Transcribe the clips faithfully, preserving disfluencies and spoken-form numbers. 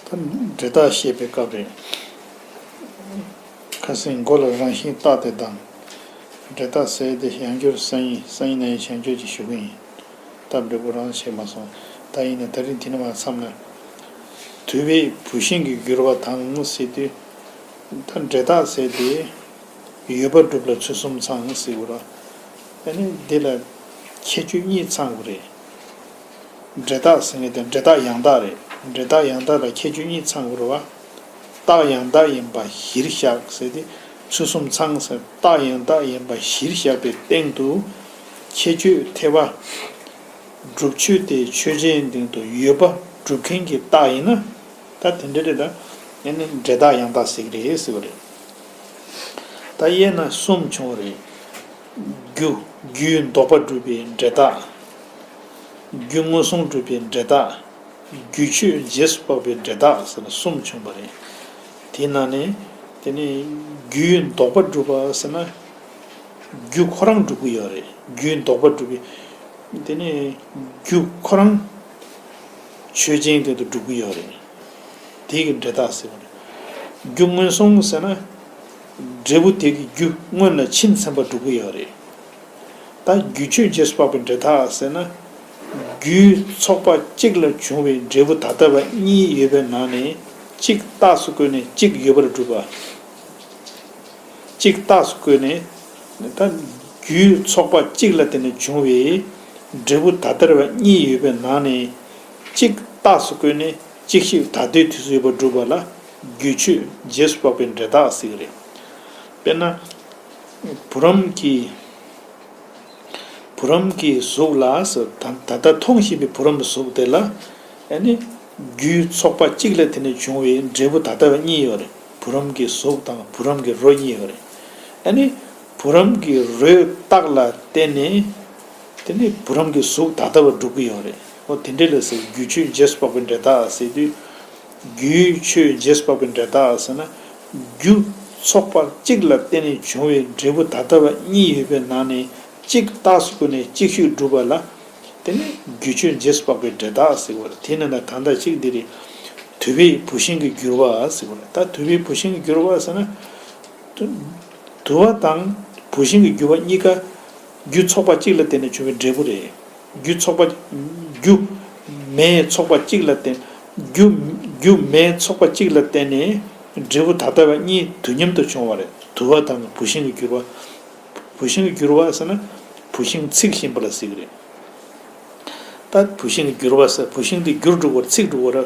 འབྲས་རྟགས་བཤད་པའི་སྐབས་རེད། ཁ་སང་མགོ་ལ་རང་བཞིན་རྟགས་དེ་དང་། འབྲས་རྟགས་ཟེར་དེ་ཡང་བསྐྱར་སང་ཉིན་སང་ཉིན་ན་ཡང་བྱང་ཆུབ་ཅིག་ཞུ་གི་ཡིན། སྟབས་འགྲིག་པོ་རང་བྱས་མ་སོང་། ད་ཡིན་ན་ད་རིང་དེ་ནས་མར་མཚམས་ལ། དུ་བའི་བུད་ཤིང་གི་འགྱུར་བ་དང་ཟེར་དུས། ད་འབྲས་རྟགས་ཟེར་དེ། ཡོད་པ་སྒྲུབ་ལ་ཚུལ་གསུམ་ཚང་ཟེར་དགོས་ར། ཨ་ནི་འདི་ལ་ཁྱད་ཆོས་གཉིས་ཚང་དགོས་རེད། འབྲས་རྟགས་ཟེར་མཁན་དེ་འབྲས་རྟགས་ཡང་དག་རེད། འབྲས་རྟགས་ཡང་དག་ལ་ཁྱད་ཆོས་གཉིས་ཚང་དགོས་རེད་བ། རྟགས་ཡང་དག་ཡིན་པ་གཞིར་བཞག་ཟེར་ཏེ་ཚུལ་གསུམ་ཚང་ཟེར། རྟགས་ཡང་དག་ཡིན་པ་གཞིར་བཞག་པའི་སྟེང་དུ་ཁྱད་ཆོས་ཐེ་བ་སྒྲུབ་ཆོས་དེ་ཆོས་ཅན་སྟེང་དུ་ཡོད་པ་སྒྲུབ་མཁན་གྱི་རྟགས་ཡིན་ན། ད་དེ་འདྲ་རེད། ད་ཨ་ནི་འབྲས་རྟགས་ཡང་དག་ཟེར་གྱི་རེད་ཟེར་བ་རེད། ད་དབྱེ་ན་གསུམ་བྱུང་བ་རེད། རྒྱུ། རྒྱུའི་ལྡོག་པ་སྒྲུབ་པའི་འབྲས་རྟགས། རྒྱུ་མངོན་སུམ་སྒྲུབ་པའི་འབྲས་རྟགས། རྒྱུ་ཆོས་རྗེས་སུ་དཔག་པའི་འབྲས་རྟགས་ཟེར་ན་གསུམ་བྱུང་བ་རེད། དེའི་ནང་ནས་དེ་ནས་རྒྱུའི་ལྡོག་པ་སྒྲུབ་པ་ཟེར་ན། རྒྱུ་ཁོ་རང་སྒྲུབ་ཀྱི་ཡོད་རེད། རྒྱུའི་ལྡོག་པ་སྒྲུབ་པའི། དེ་ནས་རྒྱུ་ཁོ་རང་ཆོས་ཅན་དེ་དུ་སྒྲུབ་ཀྱི་ཡོད་རེད། དེ་གི་འབྲས་རྟགས་ཟེར་བ་རེད། རྒྱུ་མངོན་སུམ་ཟེར་ན། འབྲས་བུ་དེ་གི་རྒྱུ་སྔོན་ལ་ཕྱིན་ཚན་པ་སྒྲུབ་ཀྱི་ཡོད་རེད། ད་རྒྱུ་ཆོས་རྗེས་སུ་དཔག་པའི་འབྲས་རྟགས་ཟེར་ན། རྒྱུའི་ཚོགས་པ་གཅིག་ལ་བྱུང་བའི་འབྲས་བུ་ད་ལྟ་བ་གཉིས་ཡོད་པའི་ནང་ནས་གཅིག་རྟགས་སུ་བཀོད་ནས་གཅིག་ཡོད་པར་སྒྲུབ་པ། གཅིག་རྟགས་སུ་བཀོད་ནས། ད་རྒྱུའི་ཚོགས་པ་གཅིག་ལ་བརྟེན་ནས་བྱུང་བའི་འབྲས་བུ་ད་ལྟ་བ་གཉིས་ཡོད་པའི་ནང་ནས་གཅིག་རྟགས་སུ་བཀོད་ནས་གཅིག་ཤོས་ད་ལྟའི་དུས་སུ་ཡོད་པར་སྒྲུབ་པ་ལ་རྒྱུ་ཆོས་རྗེས་སུ་དཔག་པའི་འབྲས་རྟགས་ཟེར་གྱི་རེད། དཔེར་ན། བུ་རམ་གྱི། བུ་རམ་གྱི་གཟུགས་ལ་ཟེར། ད་ད་ལྟ་མཐོང་བཞིན་པའི་བུ་རམ་གྱི་གཟུགས་དེ་ལ། ཨ་ནི། རྒྱུའི་ཚོགས་པ་གཅིག་ལ་བརྟེན་ནས་བྱུང་བའི་འབྲས་བུ་ད་ལྟ་བ་གཉིས་ཡོད་རེད། བུ་རམ་གྱི་གཟུགས་དང་བུ་རམ་གྱི་རོ་གཉིས་ཡོད་རེད། ཨ་ནི། བུ་རམ་གྱི་རོའི་རྟགས་ལ་བརྟེན་ནས། དེ་ནི་བུ་རམ་གྱི་གཟུགས་ད་ལྟ་བ་སྒྲུབ་ཀྱི་ཡོད་རེད། འོ་དེ་འདྲ་ལ་ཟེར། རྒྱུ་ཆོས་རྗེས་སུ་དཔག་པའི་འབྲས་རྟགས་ཟེར་དུས། རྒྱུའི་ཆོས་རྗེས་སུ་དཔག་པའི་འབྲས་རྟགས་ཟེར་ན། རྒྱུ་ཚོགས་པ་གཅིག་ལ་བརྟེན་ནས་བྱུང་བའི་འབྲས་བུ་ད་ལྟ་བ་གཉིས་ཡོད་པའི་ནང་ནས་གཅིག་རྟགས་སུ་བཀོད་ནས་གཅིག་ཤོས་སྒྲུབ་པ་ལ། དེ་ནི་རྒྱུ་ཆོས་རྗེས་སུ་དཔག་པའི་འབྲས་རྟགས་ཟེར་བ་རེད། དེ་ནི་ན་ད་ལྟ་གཅིག་འདི་རེད། དུ་བའི་བུད་ཤིང་གི་འགྱུར་བ་ཟེར་བ་རེད། ད་དུ་བའི་བུད་ཤིང་གི་འགྱུར་བ་ཟེར་ན། དུ་དུ་བ་དང་བུད་ཤིང་གི་འགྱུར་བ་གཉིས་ཀ་རྒྱུ་ཚོགས་པ་གཅིག་ལ་བརྟེན་ནས་བྱུང་བའི་འབྲས་བུ་རེད། རྒྱུ་ཚོགས་པ། རྒྱུ་མེའི་ཚོགས་པ་གཅིག་ལ་བརྟེན། རྒྱུ་རྒྱུ་མེའི་ཚོགས་པ་གཅིག་ལ་བརྟེན་ནས་འབྲས་བུ་ད་ལྟ་བ་གཉིས་དུས་མཉམ་དུ་བྱུང་བ་རེད། དུ་བ་དང་བུད་ཤིང་གི་འགྱུར་བ། བུད་ཤིང་གི་འགྱུར་བ་ཟེར་ན་བུད་ཤིང་ཚིག་བཞིན་པ་ལ་ཟེར་གྱི་རེད། ད་བུད་ཤིང་གི་འགྱུར་བ་ཟེར། བུད་ཤིང་དེ་འགྱུར་འགྲོ་བར་ཚིག་འགྲོ་བར།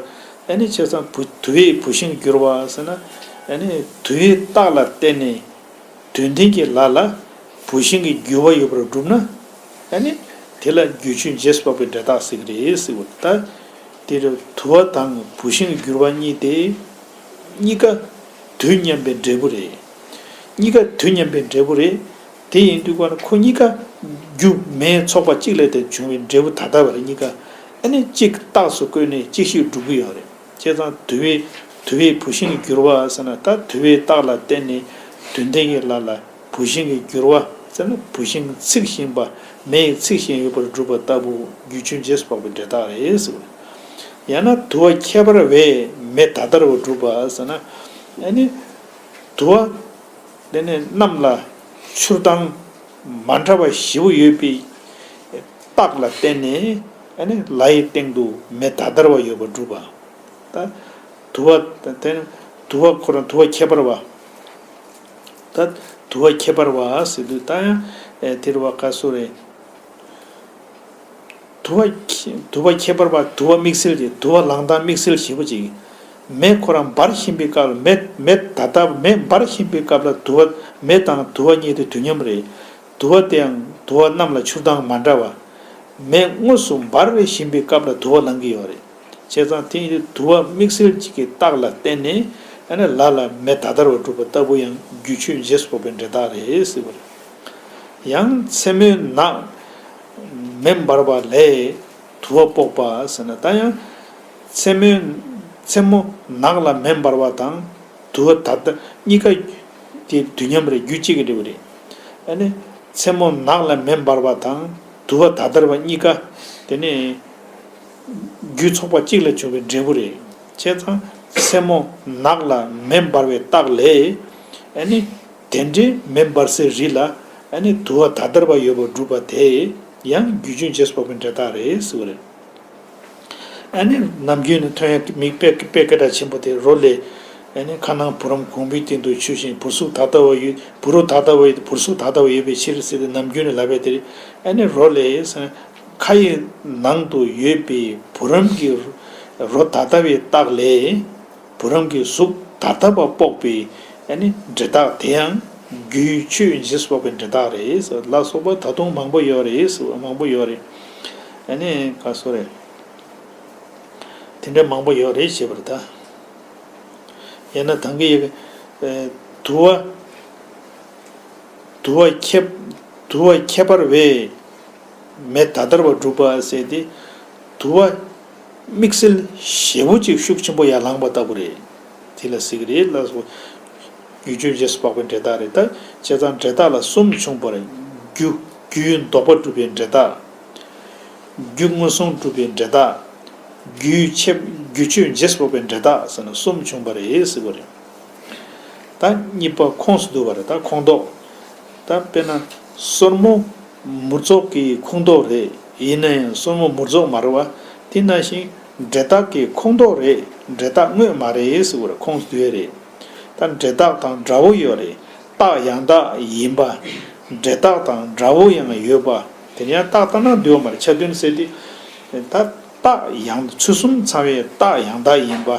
ཨ་ནི་བྱས་ཙང་བུ་དུ་བའི་བུད་ཤིང་གི་འགྱུར་བ་ཟེར་ན། ཨ་ནི་དུ་བའི་རྟགས་ལ་བརྟེན་ནས་དོན་ལྡན་གྱི་ལ་ལ་བུད་ཤིང་གི་འགྱུར་བ་ཡོད་པར་བསྒྲུབས་ན། ཨ་ནི་དེ་ལ་རྒྱུ་ཆོས་རྗེས་སུ་དཔག་པའི་འབྲས་རྟགས་ཟེར་གྱི་རེད་ཟེར་བ། ད་དེ་རུ་དུ་བ་དང་བུད་ཤིང་གི་འགྱུར་བ་གཉིས་དེ་གཉིས་ཀ་དུས་མཉམ་པའི་འབྲས་བུ་རེད། གཉིས་ཀ་དུས་མཉམ་པའི་འབྲས་བུ་རེད། དེ་ཡིན་དུས་ཀ་ན་ཁོ་གཉིས་ཀ་རྒྱུ་མེའི་ཚོགས་པ་གཅིག་ལས་དེ་བྱུང་བའི་འབྲས་བུ་ད་ལྟ་བ་རེད། གཉིས་ཀ་ཨ་ནི་གཅིག་རྟགས་སུ་བཀོད་ནས་གཅིག་ཤོས་སྒྲུབ་ཀྱི་ཡོད་རེད། བྱས་ཙང་དུ་བའི་དུ་བའི་བུད་ཤིང་གི་འགྱུར་བ་ཟེར་ན། ད་དུ་བའི་རྟགས་ལ་བརྟེན་ནས་དོན་ལྡན་གྱི་ལ་ལ་བུད་ཤིང་གི་འགྱུར་བ་ཟེར་ན། བུད་ཤིང་ཚིག་བཞིན་པ། མེ་ཡི་ཚིག་བཞིན་ཡོད་པར་སྒྲུབ་པ་ལྟ་བུ་རྒྱུ་ཆོས་རྗེས་སུ་དཔག་པའི་འབྲས་རྟགས་རེད་ཟེར་བ། ཡང་ན་དུ་བ་ཁྱད་པར་བས་མེ་ད་ལྟར་བ་སྒྲུབ་པ་ཟེར་ན། ཨ་ནི་དུ་བ། དེ་ནས་གནམ་ལ་ཆུར་ལྡང་མ་འདྲ་བ་བཞི་པོ་ཡོད་པའི་རྟགས་ལ་བརྟེན་ནས། ཨ་ནི་ལ་ཡི་སྟེང་དུ་མེ་ད་ལྟར་བ་ཡོད་པར་སྒྲུབ་པ། ད་དུ་བ་དེ་ནི་དུ་བ་ཁོ་རང་དུ་བ་ཁྱད་པར་བ། ད་དུ་བ་ཁྱད་པར་བ་ཟེར་དུས་ད་ཡང་ཨེ་དེ་རུ་བ་ག་སུ་རེད། དུ་བ་ཁྱད་དུ་བ་ཁྱད་པར་བ། དུ་བ་དམིགས་བསལ་གྱི། དུ་བ་ལང་ཐང་དམིགས་བསལ་བཞི་པོ་ཅིག་མེ་ཁོ་རང་འབར་བཞིན་པའི་སྐབས་ལ། མེ་མེ་ད་ལྟ་མེ་འབར་བཞིན་པའི་སྐབས་ལ་དུ་བ། མེ་དང་དུ་བ་གཉིས་དེ་དུས་མཉམ་རེད། དུ་བ་དེའང་དུ་བ་གནམ་ལ་ཆུར་ལྡང་མ་འདྲ་བ། མེ་དངོས་སུ་འབར་བཞིན་པའི་སྐབས་ལ་དུ་བ་ལང་གི་ཡོད་རེད། བྱས་ཙང་དེ་ཡིན་དུས་དུ་བ་དམིགས་བསལ་གཅིག་གི་རྟགས་ལ་བརྟེན་ནས། ཨ་ནི་ལ་ལ་མེ་ད་ལྟར་བ་སྒྲུབ་པ་ལྟ་བུ་ཡང་རྒྱུ་ཆོས་རྗེས་སུ་དཔག་པའི་འབྲས་རྟགས་རེད་ཟེར་བ་རེད། ཡང་མཚན་མོའི་ནགས་མེ་འབར་བ་ལས་དུ་བ་དཔོག་པ་ཟེར་ན། ད་ཡང་མཚན་མོའི་མཚན་མོ་ནགས་ལ་མེ་འབར་བ་དང་དུ་བ་ད་ལྟ་གཉིས་ཀ་དེ་དུས་མཉམ་རེད། རྒྱུ་གཅིག་གི་འབྲས་བུ་རེད། ཨ་ནི་མཚན་མོ་ནགས་ལ་མེ་འབར་བ་དང་དུ་བ་ད་ལྟར་བ་གཉིས་ཀ་དེ་ནི་རྒྱུ་ཚོགས་པ་གཅིག་ལས་བྱུང་བའི་འབྲས་བུ་རེད། བྱས་ཙང་ སེན་མོ་ནག་ལ་མེ་འབར་བའི་རྟགས་ལས། ཨ་ནི་དེ་འདྲའི་མེ་འབར་སའི་རི་ལ་ཨ་ནི་དུ་བ་ད་ལྟར་བ་ཡོད་པར་སྒྲུབ་པ་དེ་ཡང་རྒྱུ་ཆོས་རྗེས་སུ་དཔག་པའི་འབྲས་རྟགས་རེད་ཟེར་བ་རེད། ཨ་ནི་ནམ་རྒྱུན་ནས་ཐོན་ཡ་མིག་དཔེ་དཔེ་སྐད་གྲགས་ཆེན་པོ་དེ་རོ་ལས། ཨ་ནི་ཁ་ནང་བུ་རམ་གོང་བུའི་སྟེང་དུ་ཆུ་བཞིན་བུར་ཟུག་ད་ལྟ་བ་ཡོད། བུ་རོ་ད་ལྟ་བ་ཡོད། བུར་ཟུག་ད་ལྟ་བ་ཡོད་པའི་ཕྱིར་ཟེར་ཏེ་ནམ་རྒྱུན་ནས་ལབ་པའི་དེ་རེད། ཨ་ནི་རོ་ལས་ཟེར་ན་ཁ་ཡི་ནང་དུ་ཡོད་པའི་བུ་རམ་གྱི་རོ་ད་ལྟ་བའི་རྟགས་ལས། བུ་རམ་གྱི་གཟུགས་ད་ལྟ་བ་དཔོག་པའི་ཨ་ནི་འབྲས་རྟགས་དེ་ཡང་རྒྱུའི་ཆོས་རྗེས་སུ་དཔག་པའི་འབྲས་རྟགས་རེད་ལ་སོགས་པ་ད་དུང་མང་པོ་ཡོད་རེད་ཟེར་བ་མང་པོ་ཡོད་རེད། ཨ་ནི་ག་སོ་རེད། དེ་འདྲ་མང་པོ་ཡོད་རེད་ཞེས་པར་ད། ཡང་ན་དང་གི་ཡི་གེ་དུ་བ། དུ་བ་ཁྱད། དུ་བ་ཁྱད་པར་བས་མེ་ད་ལྟར་བ་སྒྲུབ་པ་ཟེར་ཏེ། དུ་བ་དམིགས་བསལ་ཞེ་པོ་ཅིག་ཤུགས་ཆེན་པོ་ཡར་ལངས་པ་ལྟ་བུ་རེད། དེ་ལ་ཟེར་གི་རེད་ལ་སོགས། རྒྱུ་ཆོས་རྗེས་སུ་དཔག་པའི་འབྲས་རྟགས་རེད་ད། བྱས་ཙང་འབྲས་རྟགས་ལ་གསུམ་བྱུང་བ་རེད། རྒྱུ། རྒྱུའི་ལྡོག་པ་སྒྲུབ་པའི་འབྲས་རྟགས། རྒྱུ་མངོན་སུམ་སྒྲུབ་པའི་འབྲས་རྟགས། རྒྱུའི་ཆེད། རྒྱུ་ཆོས་རྗེས་སུ་དཔག་པའི་འབྲས་རྟགས་ཟེར་ན་གསུམ་བྱུང་བ་རེད་ཟེར་བ་རེད། ད་གཉིས་པ་ཁོངས་སུ་བསྡུ་བ་རེད་ད་ཁོངས་གཏོགས། ད་དཔེར་ན་སོར་མོ་མུར་རྫོགས་ཀྱི་ཁོངས་གཏོགས་རེད། ཡིན་ན་ཡང་སོར་མོ་མུར་རྫོགས་མ་རེད་བ། དེ་ནང་བཞིན་འབྲས་རྟགས་ཀྱི་ཁོངས་གཏོགས་རེད། འབྲས་རྟགས་དངོས་མ་རེད་ཟེར་བ་རེད། ཁོངས་སུ་བསྡུས་རེད། ད་འབྲས་རྟགས་དང་འདྲ་བོ་ཡོད་རེད། རྟགས་ཡང་དག་ཡིན་པ། འབྲས་རྟགས་དང་འདྲ་བོ་ཡང་ཡོད་པ། དེ་ཡང་རྟགས་ལྟར་སྣང་འདུས་པ་མ་རེད། ཆ་མཐུན་ཟེར་དུས། ད་རྟགས་ཡང་ཚུལ་གསུམ་ཚང་བའི་རྟགས་ཡང་དག་ཡིན་པ།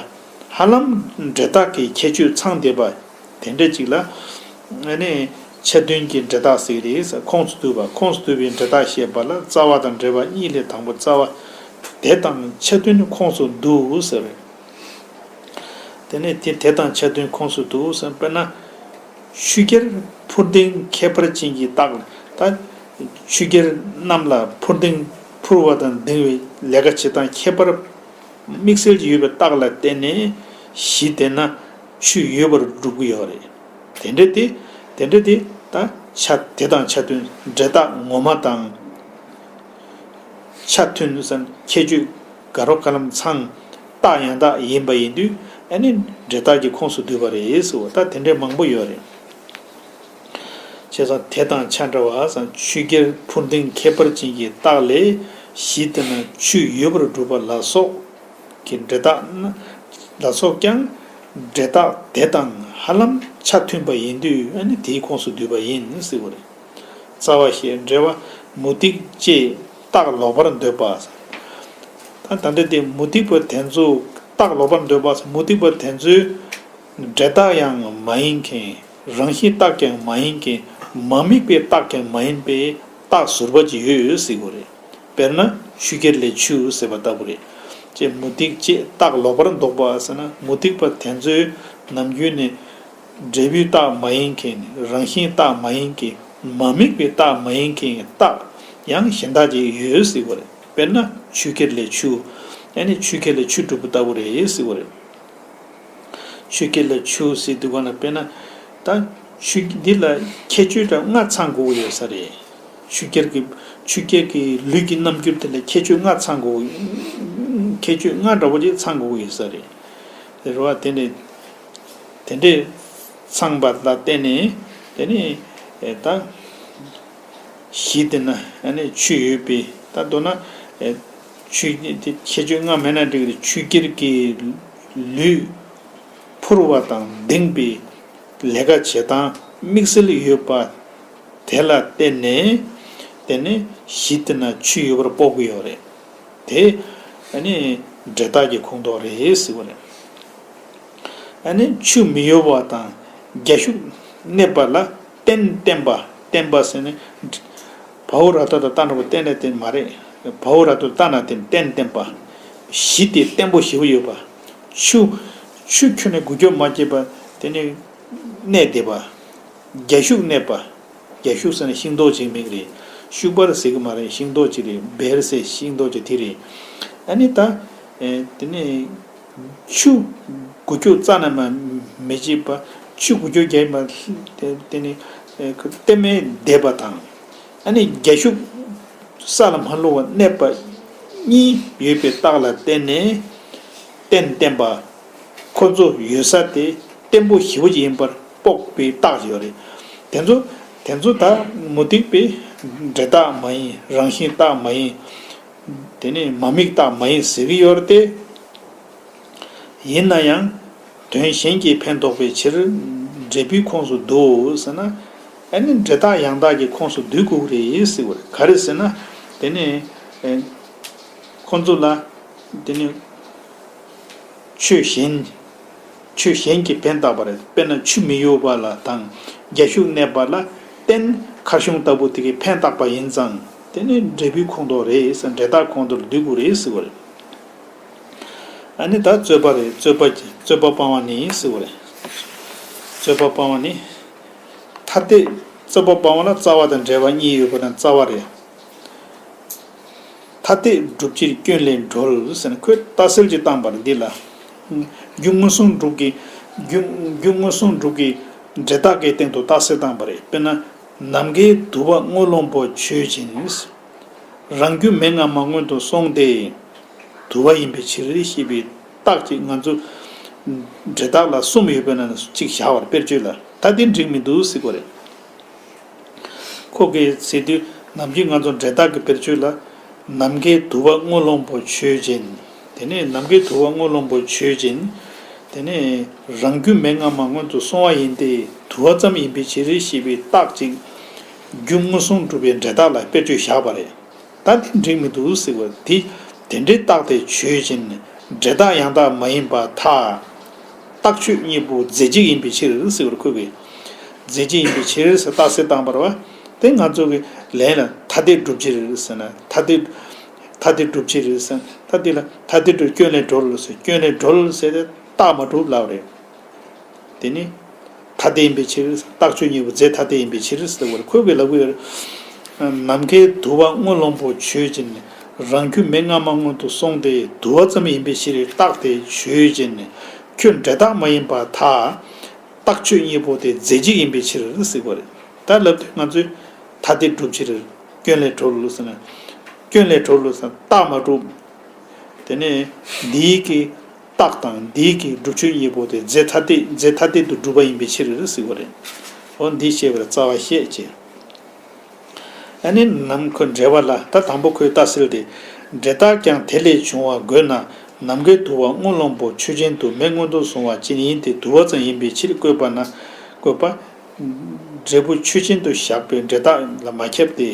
ཧ་ལམ་འབྲས་རྟགས་ཀྱི་ཁྱད་ཆོས་ཚང་བསྡད་པ། དེ་འདྲ་ཅིག་ལ། ཨ་ནི་ཆ་མཐུན་གྱི་འབྲས་རྟགས་ཟེར་གི་རེད། ཁོངས་སུ་བསྡུས་པ། ཁོངས་སུ་བསྡུས་པའི་འབྲས་རྟགས་བཤད་པ་ལ་རྩ་བ་དང་འབྲེལ་བ་གཉིས་ལས་དང་པོ་རྩ་བ། དེ་དང་ཆ་མཐུན་ཁོངས་སུ་བསྡུ་ཟེར། དེ་ནས་དེ་དེ་དང་ཆ་མཐུན་ཁོངས་སུ་བསྡུ་ཟེར། དཔེར་ན། ཆུ་རྐྱལ་འཕུར་ལྡིང་ཁྱད་པར་ཅན་གྱི་རྟགས། ད་ཆུ་རྐྱལ་གནམ་ལ་འཕུར་ལྡིང་འཕུར་བ་དང་ལྡིང་བའི་ལས་ཀ་བྱེད་སྟངས་ཁྱད་པར་དམིགས་བསལ་གྱི་ཡོད་པའི་རྟགས་ལ་བརྟེན་ནས་གཞི་དེ་ན་ཆུ་ཡོད་པར་སྒྲུབ་ཀྱི་ཡོད་རེད། དེ་འདྲ་དེ། དེ་འདྲ་དེ་ད་ཆ་དེ་དང་ཆ་མཐུན་འབྲས་རྟགས་ངོ་མ་དང་། ཆ་མཐུན་ཟེར་ན་ཁྱད་ཆོས་ག་རོ་ག་ལམ་ཚང་། རྟགས་ཡང་དག་ཡིན་པ་ཡིན་དུས་ཨ་ནི་འབྲས་རྟགས་ཀྱི་ཁོངས་སུ་བསྡུས་པ་རེད་ཟེར་བ་ད་དེ་འདྲའི་མང་པོ་ཡོད་རེད། བྱས་ཙང་དེ་དང་ཆ་འདྲ་བ་ཟེར་ན་ཆུ་རྐྱལ་འཕུར་ལྡིང་ཁྱད་པར་ཅན་གྱི་རྟགས་ལས་གཞི་དེ་ན་ཆུ་ཡོད་པར་སྒྲུབ་པ་ལ་སོགས་ཀྱི་འབྲས་རྟགས་ན་ལ་སོགས་ཀྱང་འབྲས་རྟགས་དེ་དང་ཧ་ལམ་ཆ་མཐུན་པ་ཡིན་དུས་ཨ་ནི་དེའི་ཁོངས་སུ་བསྡུས་པ་ཡིན་ཟེར་བ་རེད། རྩ་བ་ཞེས་འགྲེལ་བ། མུ་སྟེགས་ཅེས་རྟགས་ལོག་པར་འདོད་པ། ད་ད་འདི་སྟེ་མུ་སྟེགས་པ་དེ་ཚོ་རྟགས་ལོག་པར་འདོད་པ། མུ་སྟེགས་པ་དེ་ཚོའི་འབྲས་རྟགས་ཡང་མ་ཡིན་མཁན། རང་བཞིན་རྟགས་ཀྱང་མ་ཡིན་མཁན། མ་དམིགས་པའི་རྟགས་ཀྱང་མ་ཡིན་པའི་རྟགས་ཟུར་པ་ཅིག་ཡོད་ཡོད་ཟེར་དགོས་རེད། དཔེར་ན་ཆུ་རྐྱལ་ལས་ཆུ་ཟེར་བ་ལྟ་བུ་རེད། ཅེས་མུ་སྟེགས་ཅེས་རྟགས་ལོག་པར་འདོད་པ་ཟེར་ན་མུ་སྟེགས་པ་དེ་ཚོའི་ནམ་རྒྱུན་ནས། འབྲས་བུའི་རྟགས་མ་ཡིན་མཁན། རང་བཞིན་རྟགས་མ་ཡིན་མཁན། མ་དམིགས་པའི་རྟགས་མ་ཡིན་མཁན་གྱི་རྟགས་ཡང་གཞན་དག་ཅིག་ཡོད་ཟེར་བ་རེད། དཔེར་ན་ཆུ་རྐྱལ་ལས་ཆུ། ཨ་ནི་ཆུ་རྐྱལ་ལས་ཆུ་གྲུབ་པ་ལྟ་བུ་རེད་ཟེར་བ་རེད། ཆུ་རྐྱལ་ལས་ཆུ་ཟེར་དུས་ག་ན་དཔེར་ན། ད་ཆུ་འདི་ལ་ཁྱད་ཆོས་འདྲ་ལྔ་ཚང་དགོས་ཀྱི་ཡོད་ས་རེད། ཆུ་རྐྱལ་གྱི་ཆུ་རྐྱལ་གྱི་ལུས་ཀྱི་རྣམ་འགྱུར་དེ་ལ་ཁྱད་ཆོས་ལྔ་ཚང་དགོས། ཁྱད་ཆོས་ལྔ་འདྲ་བོ་ཅིག་ཚང་དགོས་ཀྱི་ཡོད་ས་རེད། དེ་རེད་བ། དེ་ནས། དེ་འདྲས་ཚང་བ་ལ་བརྟེན་ནས་དེ་ནས་ད་གཞི་དེ་ན་ཨ་ནི་ཆུ་ཡོད་པས་ད་མདོར་ན་ཆུ་དེ་ཁྱད་ཆོས་ལྔ་མེད་ན་འགྲིག་རེད། ཆུ་རྐྱལ་གྱི་ལུས་འཕུར་བ་དང་ལྡིང་པའི་ལས་ཀ་བྱེད་སྟངས་དམིགས་བསལ་ཡོད་པ་དེ་ལ་བརྟེན་ནས་དེ་ནས་གཞི་དེ་ན་ཆུ་ཡོད་པར་དཔོག་གི་ཡོད་རེད། དེ་ཨ་ནི་འབྲས་རྟགས་ཀྱི་ཁོངས་གཏོགས་རེད་ཟེར་བ་རེད། ཨ་ནི་ཆུ་མི་གཡོ་བ་དང་རྒྱ་ཤུག་གནས་པ་ལ་རྟེན་བརྟེན་པ། བརྟེན་པ་ཟེར་ནས་བའོ་ར་བཏགས་ཏ་ན་བོ་བརྟེན་ནས་བརྟེན་མ་རེད། བའོ་ར་བཏགས་ཏ་ན་བརྟེན། རྟེན་བརྟེན་པ། གཞི་དེ་བརྟན་པོ་ཞེ་པོ་ཡོད་པ། ཆུ། ཆུ་ཁྱོན་ནས་འགུལ་སྐྱོད་མ་བྱས་པ་དེ་ནི་གནས་བསྡད་པ། རྒྱ་ཤུག་གནས་པ། རྒྱ་ཤུག་ཟེར་ན་ཤིང་ཏོག་ཅིག་མིང་རེད། ཤུག་པར་ཟེར་གི་མ་རེད། ཤིང་ཏོག་ཅིག་རེད། བེར་ཟེར་ཤིང་ཏོག་ཅིག་དེ་རེད། ཨ་ནི་ད། ཨེ། དེ་ནས་ཆུ་འགུལ་སྐྱོད་རྩ་ནས་མ་མི་བྱེད་པ། ཆུ་འགུལ་སྐྱོད་རྒྱག་མ། དེ་དེ་ནི་ཨེ་རྟེན་མེད་བསྡད་པ་དང་། ཨ་ནི་རྒྱ་ཤུག་ས་ལ་མ་ལྷུང་བར་གནས་པ་གཉིས་ཡོད་པའི་རྟགས་ལ་བརྟེན་ནས་རྟེན་བརྟེན་པ། ཁོ་ཚོ་ཡོད་ས་དེ་བརྟན་པོ་ཞེ་པོ་ཅིག་ཡིན་པར་དཔོག་པའི་རྟགས་ཅིག་ཡོད་རེད། དེ་ཚོ་དེ་ཚོ་ད་མུ་སྟེགས་པའི་འབྲས་རྟགས་མ་ཡིན། རང་བཞིན་རྟགས་མ་ཡིན། དེ་ནས་མ་དམིགས་རྟགས་མ་ཡིན་ཟེར་གྱི་ཡོད་རེད་དེ། ཡིན་ན་ཡང་དོན་གཞན་གྱིས་ཕན་འདོགས་པའི་ཕྱིར་འབྲས་བུའི་ཁོངས་སུ་འདུའོ་ཟེར་ན། ཨ་ནི་འབྲས་རྟགས་ཡང་དག་གི་ཁོངས་སུ་འདུ་དགོས་ཀྱི་རེད་ཟེར་བ་རེད། ག་རེ་ཟེར་ན། དེ་ནས་ཨེ་ཁོང་ཚོ་ལ་དེ་ནས་ཆོས་གཞན་ཆོས་གཞན་གྱིས་ཕན་བཏགས་པ་རེད། དཔེར་ན་ཆུ་མི་གཡོ་བ་ལ་དང་རྒྱ་ཤུག་གནས་པ་ལ་བརྟེན་མཁར་གཞུང་ལྟ་བུ་དེ་གིས་ཕན་བཏགས་པ་ཡིན་ཙང་། དེ་ནི་འབྲས་བུའི་ཁོངས་གཏོགས་རེད་ཟེར། འབྲས་རྟགས་ཁོངས་གཏོགས་ལ་འདུ་དགོས་རེད་ཟེར་བ་རེད། ཨ་ནི་ད་རྩོད་པ་རེད། རྩོད་པ་རྩོད་པ་སྤང་བ་ནི་ཟེར་བ་རེད། རྩོད་པ་སྤང་བ་ནི། ཐ་དད་རྩོད་པ་སྤང་བ་ལ་རྩ་བ་དང་འབྲེལ་བ་གཉིས་ཡོད་པ་དང་རྩ་བ་རེད། ཐ་དད་སྒྲུབ་ཕྱིར་སྐྱོན་ལས་གྲོལ་ཟེར་ནས་ཁོས་རྟགས་གསལ་ཅིག་བཏང་པ་རེད་འདི་ལ། རྒྱུ་མངོན་སུམ་སྒྲུབ་ཀྱི་རྒྱུ་རྒྱུ་མངོན་སུམ་སྒྲུབ་ཀྱི་འབྲས་རྟགས་ཀྱི་སྟེང་དུ་རྟགས་གསལ་བཏང་པ་རེད། དཔེར་ན། ནམ་མཁའི་དུ་བ་སྔོ་ལོང་པོ་ཆོས་ཅན། རང་རྒྱུ་མེད་སྔ་མ་སྔོན་དུ་སོང་སྟེ། དུ་བ་ཡིན་པའི་ཕྱིར་ཞེས་པའི་རྟགས་ཀྱིས་ང་ཚོ་འབྲས་རྟགས་ལ་གསུམ་ཡོད་པའི་ནང་ནས་གཅིག་བཞག་པར་དཔེར་བརྗོད་ལ། ད་དེ་འགྲིག་མི་འདུག་ཟེར་གྱི་ཡོད་རེད། ཁོ་གིས་ཟེར་དུས་ནམ་རྒྱུན་ང་ཚོ་འབྲས་རྟགས་ཀྱི་དཔེར་བརྗོད་ལ། ནམ་མཁའི་དུ་བ་སྔོ་ལོང་པོ་ཆོས་ཅན། དེ་ནས་ནམ་མཁའི་དུ་བ་སྔོ་ལོང་པོ་ཆོས་ཅན། དེ་ནས་རང་རྒྱུ་མེད་སྔ་མ་སྔོན་དུ་སོང་བ་ཡིན་ཏེ། དུ་བ་ཙམ་ཡིན་པའི་ཕྱིར་ཞེས་པའི་རྟགས་ཅིག་རྒྱུ་མངོན་སུམ་སྒྲུབ་པའི་འབྲས་རྟགས་ལ་དཔེར་བརྗོད་བཞག་པ་རེད། ད་དེ་འགྲིག་མི་འདུག་ཟེར་བ་དེ། དེ་འདྲའི་རྟགས་དེ་ཆོས་ཅན། འབྲས་རྟགས་ཡང་དག་མ་ཡིན་པར་ཐལ། རྟགས་ཆོས་གཉིས་པོ་རྫས་གཅིག་ཡིན་པའི་ཕྱིར་ཟེར་བར་ཁོ་གིས། རྫས་གཅིག་ཡིན་པའི་ཕྱིར་ཟེར་རྟགས་གསལ་བཏང་བ་རེད་པ། དེ་ང་ཚོ་གི་ལན་ལ་ཐ་དད་སྒྲུབ་ཕྱིར་ཟེར་ན། ཐ་དད་ཐ་དད་སྒྲུབ་ཕྱིར་ཟེར་ན། ད་དེ་ལ་ཐ་དད་སྒྲུབ་སྐྱོན་ལས་གྲོལ་ཟེར། སྐྱོན་ལས་གྲོལ་ཟེར་ཏེ་རྟགས་མ་གྲུབ་ལབ་རེད། དེ་ནི་ཐ་དད་ཡིན་པའི་ཕྱིར། རྟགས་ཆོས་གཉིས་པོ་རྫས་ཐ་དད་ཡིན་པའི་ཕྱིར་ཟེར་བར་ཁོ་གིས་ལབ་ཀྱི་ཡོད་རེད། ནམ་མཁའི་དུ་བ་སྔོ་ལོང་པོ་ཆོས་ཅན། རང་རྒྱུ་མེད་སྔ་མ་སྔོན་དུ་སོང་སྟེ། དུ་བ་ཙམ་ཡིན་པའི་ཕྱིར་རྟགས་དེ་ཆོས་ཅན། ཁྱོད་འབྲས་རྟགས་མ་ཡིན་པར་ཐལ། རྟགས་ཆོས་གཉིས་པོ་དེ་རྫས་གཅིག་ཡིན་པའི་ཕྱིར་ཟེར་བ་རེད། ད་ལབ་དུས་ང་ཚོས་ཐ་དད་སྒྲུབ་ཕྱིར་སྐྱོན་ལས་གྲོལ་ཟེར་ན། སྐྱོན་ལས་གྲོལ་ཟེར་ན་རྟགས་མ་གྲུབ། དེ་ནས་འདིའི་གི་རྟགས་དང་འདིའི་གི་སྒྲུབ་ཆོས་གཉིས་པོ་དེ་རྫས་ཐ་དད་རྫས་ཐ་དད་དུ་གྲུབ་པ་ཡིན་པའི་ཕྱིར་ཟེར་བ་རེད། འོ་འདི་བཤད་པར་རྩ་བ་བཤད་ཅེས། ཨ་ནི་ནམ་མཁའི་འབྲེལ་བ་ལ། ད་དང་པོ་ཁོའི་རྟགས་གསལ་དེ། འབྲས་རྟགས་ཀྱང་དེ་ལས་བྱུང་བ་དགོས་ན། ནམ་མཁའི་དུ་བ་སྔོ་ལོང་པོ་ཆོས་ཅན་དུ་མེ་སྔོན་དུ་སོང་བ་ཅན་ཡིན་ཏེ། དུ་བ་ཙམ་ཡིན་པའི་ཕྱིར་བཀོད་པ་ན། བཀོད་པ། འབྲས་བུ་ཆོས་ཅན་དུ་བཞག་པའི་འབྲས་རྟགས་ལ་མ་ཁྱབ་སྟེ།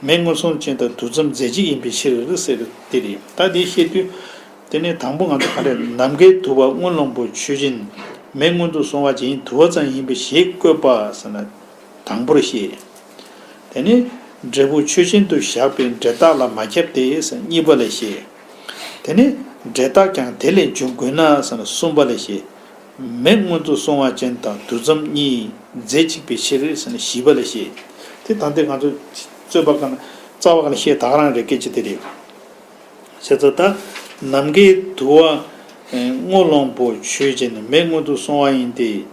མེ་སྔོན་སོང་ཅན་དང་དུས་མཚམས་རྫས་གཅིག་ཡིན་པའི་ཕྱིར་ཟེར་དེ་རེད། ད་འདི་བཤད་དུས། དེ་ནས་དང་པོ་ང་ཚོ་ག་རེ། ནམ་མཁའི་དུ་བ་སྔོ་ལོང་པོ་ཆོས་ཅན། མེ་སྔོན་དུ་སོང་བ་ཅན་དུ་བ་ཙམ་ཡིན་པའི་ཞེས་བཀོད་པ་ཟེར་ན། དང་པོར་བཤད། དེ་ནས་འབྲས་བུ་ཆོས་ཅན་དུ་བཞག་པའི་འབྲས་རྟགས་ལ་མ་ཁྱབ་སྟེ་ཟེར་གཉིས་པ་ལ་བཤད། དེ་ནས་འབྲས་རྟགས་ཀྱང་དེ་ལས་འབྱུང་དགོས་ན་ཟེར་ན་གསུམ་པ་ལ་བཤད། མེ་སྔོན་དུ་སོང་བ་ཅན་དང་དུས་མཚམས་གཉིས་རྫས་གཅིག་པའི་ཕྱིར་ཟེར་ན་བཞི་པ་ལ་བཤད། དེ་ད་ལྟ་ང་ཚོ་རྩོད་པ་གང་རྩ་བ་གང་ལ་བཤད་ད་ག་རང་རེད། སྐད་ཆ་དེ་རེད། བྱས་ཙང་ད་ནམ་མཁའི་དུ་བ་སྔོ་ལོང་པོ་ཆོས་ཅན། མེ་སྔོན་དུ་སོང་བ་ཡིན་ཏེ།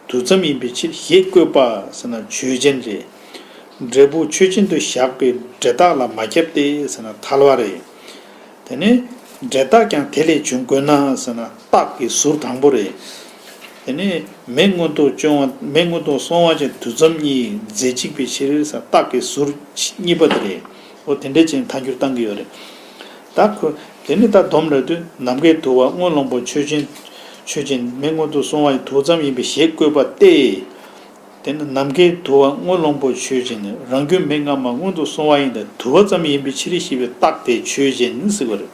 དུས་མཚམས་ཡིན་པའི་ཕྱིར་ཞེས་བཀོད་པ་ཟེར་ན་ཆོས་ཅན་རེད། འབྲས་བུ་ཆོས་ཅན་དུ་བཞག་པའི་འབྲས་རྟགས་ལ་མ་ཁྱབ་སྟེ་ཟེར་ན་ཐལ་བ་རེད། དེ་ནས་འབྲས་རྟགས་ཀྱང་དེ་ལས་འབྱུང་དགོས་ན་ཟེར་ན་རྟགས་ཀྱི་ཟུར་དང་པོ་རེད། དེ་ནས་མེ་སྔོན་དུ་བྱུང་བ། མེ་སྔོན་དུ་སོང་བ་ཅན་དུས་མཚམས་གཉིས་རྫས་གཅིག་པའི་ཕྱིར་ཟེར་རྟགས་ཀྱི་ཟུར་གཉིས་པ་དེ་རེད། འོ་དེ་འདྲ་ཅན་ཐལ་འགྱུར་བཏང་གི་ཡོད་རེད། ད་ཁོ་དེ་ནི་ད་སྡོམ་རེད་དུས། ནམ་མཁའི་དུ་བ་སྔོ་ལོང་པོ་ཆོས་ཅན། ཆོས་ཅན། མེ་སྔོན་དུ་སོང་བ་ཡི་དུས་མཚམས་ཡིན་པའི་ཞེས་བཀོད་པ་སྟེ། དེ་ནི་ནམ་མཁའི་དུ་བ་སྔོ་ལོང་པོ་ཆོས་ཅན། རང་རྒྱུ་མེད་སྔ་མ་སྔོན་དུ་སོང་བ་ཡིན་ཏེ། དུ་བ་ཙམ་ཡིན་པའི་ཕྱིར་ཞེས་པའི་རྟགས་དེ་ཆོས་ཅན་ཟེར་བ་རེད།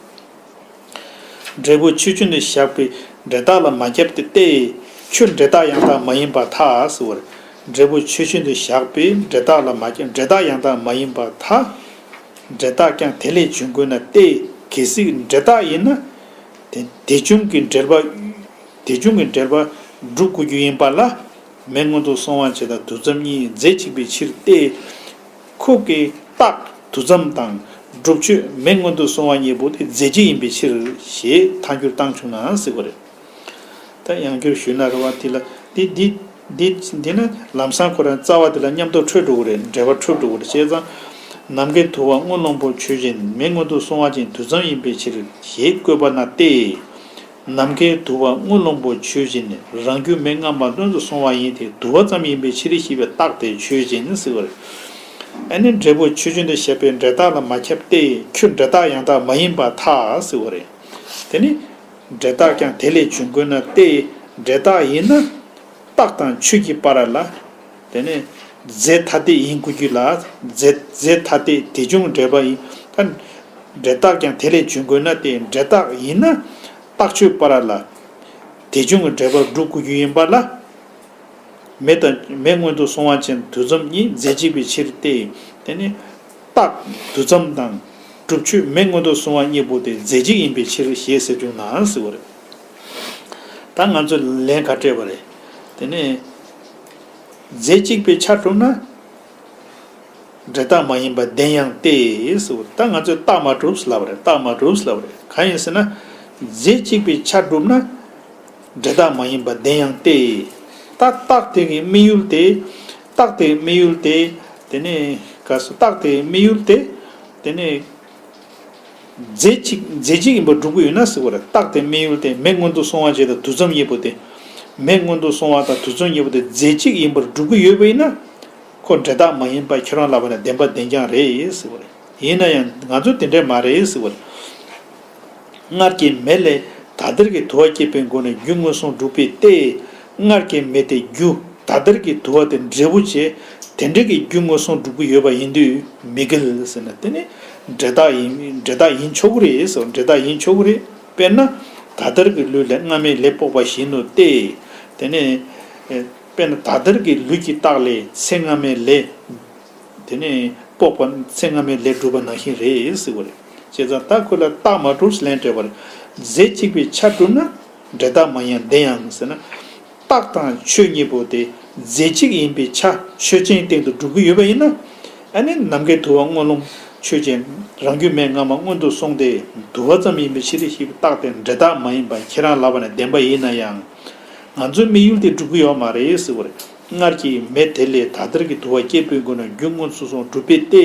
འབྲས་བུ་ཆོས་ཅན་དུ་བཞག་པའི་འབྲས་རྟགས་ལ་མ་ཁྱབ་སྟེ། ཁྱོད་འབྲས་རྟགས་ཡང་དག་མ་ཡིན་པར་ཐལ་ཟེར་བར། འབྲས་བུ་ཆོས་ཅན་དུ་བཞག་པའི་འབྲས་རྟགས་ལ་མ་ཁྱབ། འབྲས་རྟགས་ཡང་དག་མ་ཡིན་པར་ཐལ། འབྲས་རྟགས་ཀྱང་དེ་ལས་འབྱུང་དགོས་ན་སྟེ། གལ་སྲིད་འབྲས་རྟགས་ཡིན་ན། དེ་དེ་བྱུང་གི་འབྲེལ་པ། དེ་བྱུང་གི་འབྲེལ་པ་སྒྲུབ་དགོས་རྒྱུ་ཡིན་པ་ལ། མེ་སྔོན་དུ་སོང་བ་ཅན་དང་དུས་མཚམས་གཉིས་རྫས་གཅིག་པའི་ཕྱིར་ཏེ། ཁོ་གི་རྟགས་དུས་མཚམས་དང་སྒྲུབ་ཆོས་མེ་སྔོན་དུ་སོང་བ་གཉིས་པོ་དེ་རྫས་གཅིག་ཡིན་པའི་ཕྱིར་ཞེས་ཐལ་འགྱུར་བཏང་བྱུང་ན་ཟེར་བ་རེད། ད་ཡང་བསྐྱར་ཞུས་ན་རེད་བ། དེ་ལ་དེ་འདི་འདི་འདི་ནི་ལམ་སང་ཁོ་རང་རྩ་བ་དེ་ལ་མཉམ་དུ་འཕྲོད་འགྲོ་གི་རེད། འབྲེལ་བ་འཕྲོད་འགྲོ་གི་རེད། བྱས་ཙང་ནམ་མཁའི་དུ་བ་སྔོ་ལོང་པོ་ཆོས་ཅན། མེ་སྔོན་དུ་སོང་བ་ཅན་དུས་མཚམས་ཡིན་པའི་ཕྱིར་ཞེས་བཀོད་པ་ན་སྟེ། ནམ་མཁའི་དུ་བ་དངུལ་ལོང་པོ་ཆོས་ཅན། རང་རྒྱུ་མེད་སྔ་མ་སྔོན་དུ་སོང་བ་ཡིན་ཏེ། དུ་བ་ཙམ་ཡིན་པའི་ཕྱིར་ཞེས་པའི་རྟགས་དེ་ཆོས་ཅན་ཟེར་བ་རེད། ཨ་ནི་འབྲས་བུ་ཆོས་ཅན་དུ་བཤད་པའི་འབྲས་རྟགས་ལ་མ་ཁྱབ་སྟེ། ཁྱོད་འབྲས་རྟགས་ཡང་དག་མ་ཡིན་པར་ཐལ་ཟེར་བ་རེད། དེ་ནི་འབྲས་རྟགས་ཀྱང་དེ་ལས་བྱུང་དགོས་ན་སྟེ། འབྲས་རྟགས་ཡིན་ན་རྟགས་དང་ཆོས་ཀྱི་བར་ལ། དེ་ནས་རྫས་ཐ་དད་ཡིན་དགོས་རྒྱུ་ལ། རྫས་རྫས་ཐ་དད་དེ་བྱུང་འབྲེལ་པ་ཡིན། ད་འབྲས་རྟགས་ཀྱང་དེ་ལས་བྱུང་དགོས་ན་སྟེ། འབྲས་རྟགས་ཡིན་ན་རྟགས་ཆོས་བར་ལ་དེ་བྱུང་གི་འབྲེལ་པ་སྒྲུབ་དགོས་རྒྱུ་ཡིན་པ་ལ། མེ་དང་མེ་སྔོན་དུ་སོང་བ་ཅན་དུས་མཚམས་གཉིས་རྫས་གཅིག་པའི་ཕྱིར་ཏེ། དེ་ནི་རྟགས་དུས་མཚམས་དང་སྒྲུབ་ཆོས་མེ་སྔོན་དུ་སོང་བ་གཉིས་པོ་དེ་རྫས་གཅིག་ཡིན་པའི་ཕྱིར་ཞེས་ཟེར་བྱུང་ན་ཟེར་བ་རེད། ད་ང་ཚོས་ལན་ག་སྤྲད་པ་རེད། དེ་ནི། རྫས་གཅིག་པའི་ཆ་གྲུབ་ན། འབྲས་རྟགས་མ་ཡིན་པ་བདེན་ཡང་སྟེ་ཟེར་བ། ད་ང་ཚོས་རྟགས་མ་གྲུབ་ལབ་པ་རེད། རྟགས་མ་གྲུབ་ལབ་པ་རེད། གང་ཡིན་ཟེར་ན། རྫས་གཅིག་པའི་ཆ་གྲུབ་ན། འབྲས་རྟགས་མ་ཡིན་པ་བདེན་ཡང་སྟེ། ད་རྟགས་དེ་གི་དམིགས་ཡུལ་དེ། རྟགས་དེའི་དམིགས་ཡུལ་དེ། དེ་ནས་ག་སོ་རྟགས་དེའི་དམིགས་ཡུལ་དེ། དེ་ནས། རྫས་གཅིག་རྫས་གཅིག་ཡིན་པར་སྒྲུབ་ཀྱི་ཡོད་ན་ཟེར་བ་རེད། རྟགས་དེ་དམིགས་ཡུལ་དེ་མེ་སྔོན་དུ་སོང་བ་བྱས་དང་དུས་མཚམས་གཉིས་པོ་དེ། མེ་སྔོན་དུ་སོང་བ་དང་དུས་མཚམས་གཉིས་པོ་དེ་རྫས་གཅིག་ཡིན་པར་སྒྲུབ་ཀྱི་ཡོད་པ་ཡིན་ན། ཁོ་འབྲས་རྟགས་མ་ཡིན་པ་ཁྱེད་རང་ལབ་པ་ན་བདེན་པ་བདེན་རྐྱང་རེད་ཟེར་བ་རེད། ཡིན་ན་ཡང་ང་ཚོ་དེ་འདྲས་མ་རེད་ཟེར་བ་རེད། སྔར་གྱི་མེ་ལས་ད་ལྟར་གྱི་དུ་བ་སྐྱེད་པའི་སྒོ་ནས་རྒྱུ་མངོན་སུམ་སྒྲུབ་པས་ཏེ། སྔར་གྱི་མེ་དེ་རྒྱུ། ད་ལྟར་གྱི་དུ་བ་དེ་འབྲས་བུ་བྱས། དེ་འདྲ་གི་རྒྱུ་མངོན་སུམ་སྒྲུབ་ཀྱི་ཡོད་པ་ཡིན་དུས་མི་འགལ་ཟེར་ན། དེ་ནི་འབྲས་རྟགས་ཡིན། འབྲས་རྟགས་ཡིན་ཆོག་གི་རེད་ཟེར། འབྲས་རྟགས་ཡིན་ཆོག་གི་རེད། དཔེར་ན་ད་ལྟར་གྱི་ལུས་ལས་སྔ་མའི་ལས་དཔོག་པ་བཞིན་ནོ་སྟེ། དེ་ནི་དཔེར་ན་ད་ལྟར་གྱི་ལུས་ཀྱི་རྟགས་ལས་ཚེ་སྔ་མའི་ལས། དེ་ནས་དཔོག་པ་ཚེ་སྔ་མའི་ལས་གྲུབ་པ་ནང་བཞིན་རེད་ཟེར་བ་རེད། བྱས་ཙང་ད་ཁོ་ལ་རྟགས་མ་གྲུབ་ལན་སྤྲད་པ་རེད། རྫས་གཅིག་པའི་ཆ་གྲུབ་ན་འབྲས་རྟགས་མ་ཡིན་བདེན་ཡང་ཟེར་ན། རྟགས་དང་ཆོས་གཉིས་པོ་དེ་རྫས་གཅིག་ཡིན་པའི་ཆ་ཆོས་ཅན་སྟེང་དུ་སྒྲུབ་ཀྱི་ཡོད་པ་ཡིན་ན། ཨ་ནི་ནམ་མཁའི་དུ་བ་དངུལ་ལོང་ཆོས་ཅན། རང་རྒྱུ་མེད་སྔ་མ་སྔོན་དུ་སོང་སྟེ། དུ་བ་ཙམ་ཡིན་པའི་ཕྱིར་ཞེས་པའི་རྟགས་དེ་འབྲས་རྟགས་མ་ཡིན་པ་ཁྱེད་རང་ལབ་པ་ན་བདེན་པ་ཡིན་ན་ཡང་། ང་ཚོའི་དམིགས་ཡུལ་དེ་སྒྲུབ་ཀྱི་ཡོད་མ་རེད་ཟེར་བ་རེད། སྔར་གྱི་མེ་དེ་ལས་ད་ལྟར་གྱི་དུ་བ་སྐྱེད་པའི་སྒོ་ནས་རྒྱུ་མངོན་སུམ་སྒྲུབ་པས་ཏེ།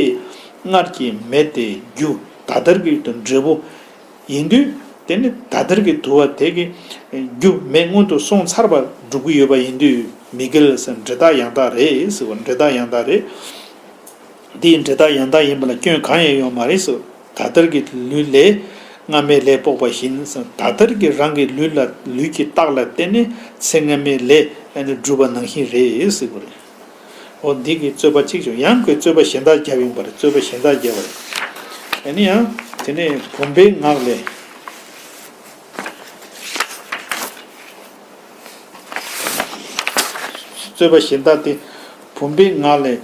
སྔར་གྱི་མེ་དེ་རྒྱུ། ད་ལྟར་གྱི་དུ་འབྲས་བུ་ཡིན་དུས། དེ་ནི་ད་ལྟར་གྱི་དུ་བ་དེ་གི་རྒྱུ་མེ་སྔོན་དུ་སོང་ཚར་བ་སྒྲུབ་ཀྱི་ཡོད་པ་ཡིན་དུས་མི་འགལ་ཟེར། འབྲས་རྟགས་ཡང་དག་རེད་ཟེར་བ། འབྲས་རྟགས་ཡང་དག་རེད། འདིའི་འབྲས་རྟགས་ཡང་དག་ཡིན་པ་ལ་སྐྱོན་གང་ཡང་ཡོད་མ་རེད་ཟེར། ད་ལྟར་གྱི་ལུས་ལས་སྔ་མའི་ལས་དཔོག་པ་བཞིན་ཟེར། ད་ལྟར་གྱི་རང་གི་ལུས་ལ་ལུས་ཀྱི་རྟགས་ལ་བརྟེན་ནས་ཚེ་སྔ་མའི་ལས་ཨ་ནི་གྲུབ་པ་ནང་བཞིན་རེད་ཟེར་བ་རེད། འོ་འདི་གི་རྩོད་པ་གཅིག་བྱུང་། ཡང་ཁོས་རྩོད་པ་གཞན་དག་བརྒྱབ་ཡོང་བ་རེད། རྩོད་པ་གཞན་དག་བརྒྱབ་པ་རེད། ཨ་ནི་ཡང་དེ་ནས་བུམ་པའི་ངག་ལས། རྩོད་པ་གཞན་དག་དེ། བུམ་པའི་ངག་ལས།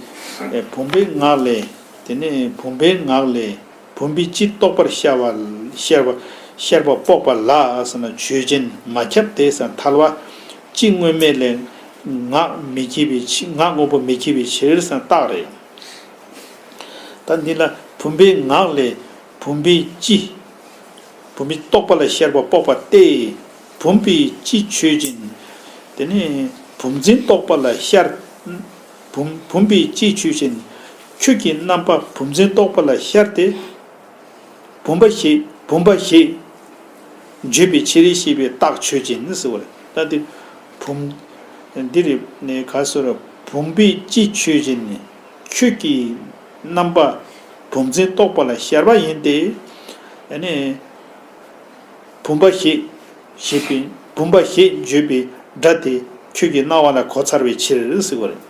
ཨེ། བུམ་པའི་ངག་ལས། དེ་ནས་བུམ་པའི་ངག་ལས་བུམ་པའི་སྤྱི་རྟོགས་པར་ཤར་བ། ཤར་བ། ཤར་བ་དཔོག་པ་ལ་ཟེར་ན་ཆོས་ཅན། མ་ཁྱབ་སྟེ་ཟེར་ན་ཐལ་བ། སྤྱི་དངོས་མེད་ལས་ངག་མི་སྐྱེ་བའི་ཕྱི། ངག་དངོས་པོ་མི་སྐྱེ་བའི་ཕྱིར་ཟེར་ན་རྟགས་རེད། ད་འདི་ལ་བུམ་པའི་ངག་ལས་བུམ་པའི་སྤྱི། བུམ་པའི་རྟོགས་པ་ལ་ཤར་བ་དཔོག་པ་སྟེ། བུམ་པའི་སྤྱི་ཆོས་ཅན། དེ་ནས་བུམ་འཛིན་རྟོགས་པ་ལ་ཤར། བུམ། བུམ་པའི་སྤྱི་ཆོས་ཅན། ཁྱོད་ཀྱི་རྣམ་པ་བུམ་འཛིན་རྟོགས་པ་ལ་ཤར་ཏེ། བུམ་པ་ཞེས། བུམ་པ་ཞེས་བརྗོད་པའི་ཕྱིར་ཞེས་པའི་རྟགས་ཆོས་ཅན་ཟེར་བ་རེད། ད་འདི་བུམ། འདི་རེད་ནས་ག་ཟེར། བུམ་པའི་སྤྱི་ཆོས་ཅན། ཁྱོད་ཀྱི་རྣམ་པ་བུམ་འཛིན་རྟོགས་པ་ལ་ཤར་བ་ཡིན་ཏེ། ཨ་ནི་བུམ་པ་ཞེས་ཞེས་པའི། བུམ་པ་ཞེས་བརྗོད་པའི་སྒྲ་དེ་ཁྱོད་ཀྱི་རྣ་བ་ལ་གོ་ཚར་བའི་ཕྱིར་ཟེར་བ་རེད།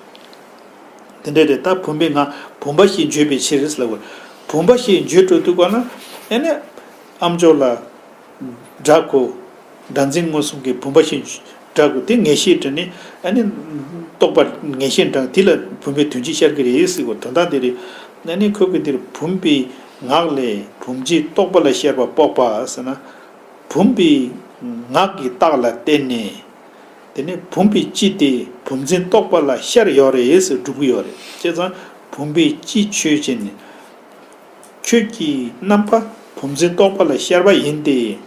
དེ་འདྲ་རེད། ད་བུམ་པའི་ངག་བུམ་པ་ཞེས་བརྗོད་པའི་ཕྱིར་ཟེར་ལབ་པ་རེད། བུམ་པ་ཞེས་བརྗོད་འགྲོ་དུས་ག་ལ། ཨ་ནི་ཨ་མཆོག་ལ། སྒྲ་གོ། སྒྲ་འཛིན་མངོན་སུམ་གྱི་བུམ་པ་ཞེས་སྒྲ་གོ། དེ་ངེས་ཤེས་དྲན་ནས། ཨ་ནི་རྟོག་པ་ངེས་ཤེས་དྲན། དེ་ལ་བུམ་པའི་དོན་སྤྱི་ཤར་གྱི་རེད་ཟེར་བ། དོན་དག་དེ་རེད། ཨ་ནི་ཁོ་གི་འདིར་བུམ་པའི་ངག་ལས་བུམ་སྤྱི་རྟོགས་པ་ལ་ཤར་བ་དཔོག་པ་ཟེར་ན། བུམ་པའི་ངག་གི་རྟགས་ལ་བརྟེན་ནས། དེ་ནས་བུམ་པའི་སྤྱི་དེ་བུམ་འཛིན་རྟོགས་པ་ལ་ཤར་ཡོད་རེད་ཟེར་སྒྲུབ་ཀྱི་ཡོད་རེད། བྱས་ཙང་བུམ་པའི་སྤྱི་ཆོས་ཅན། ཁྱོད་ཀྱི་རྣམ་པ་བུམ་འཛིན་རྟོགས་པ་ལ་ཤར་བ་ཡིན་ཏེ།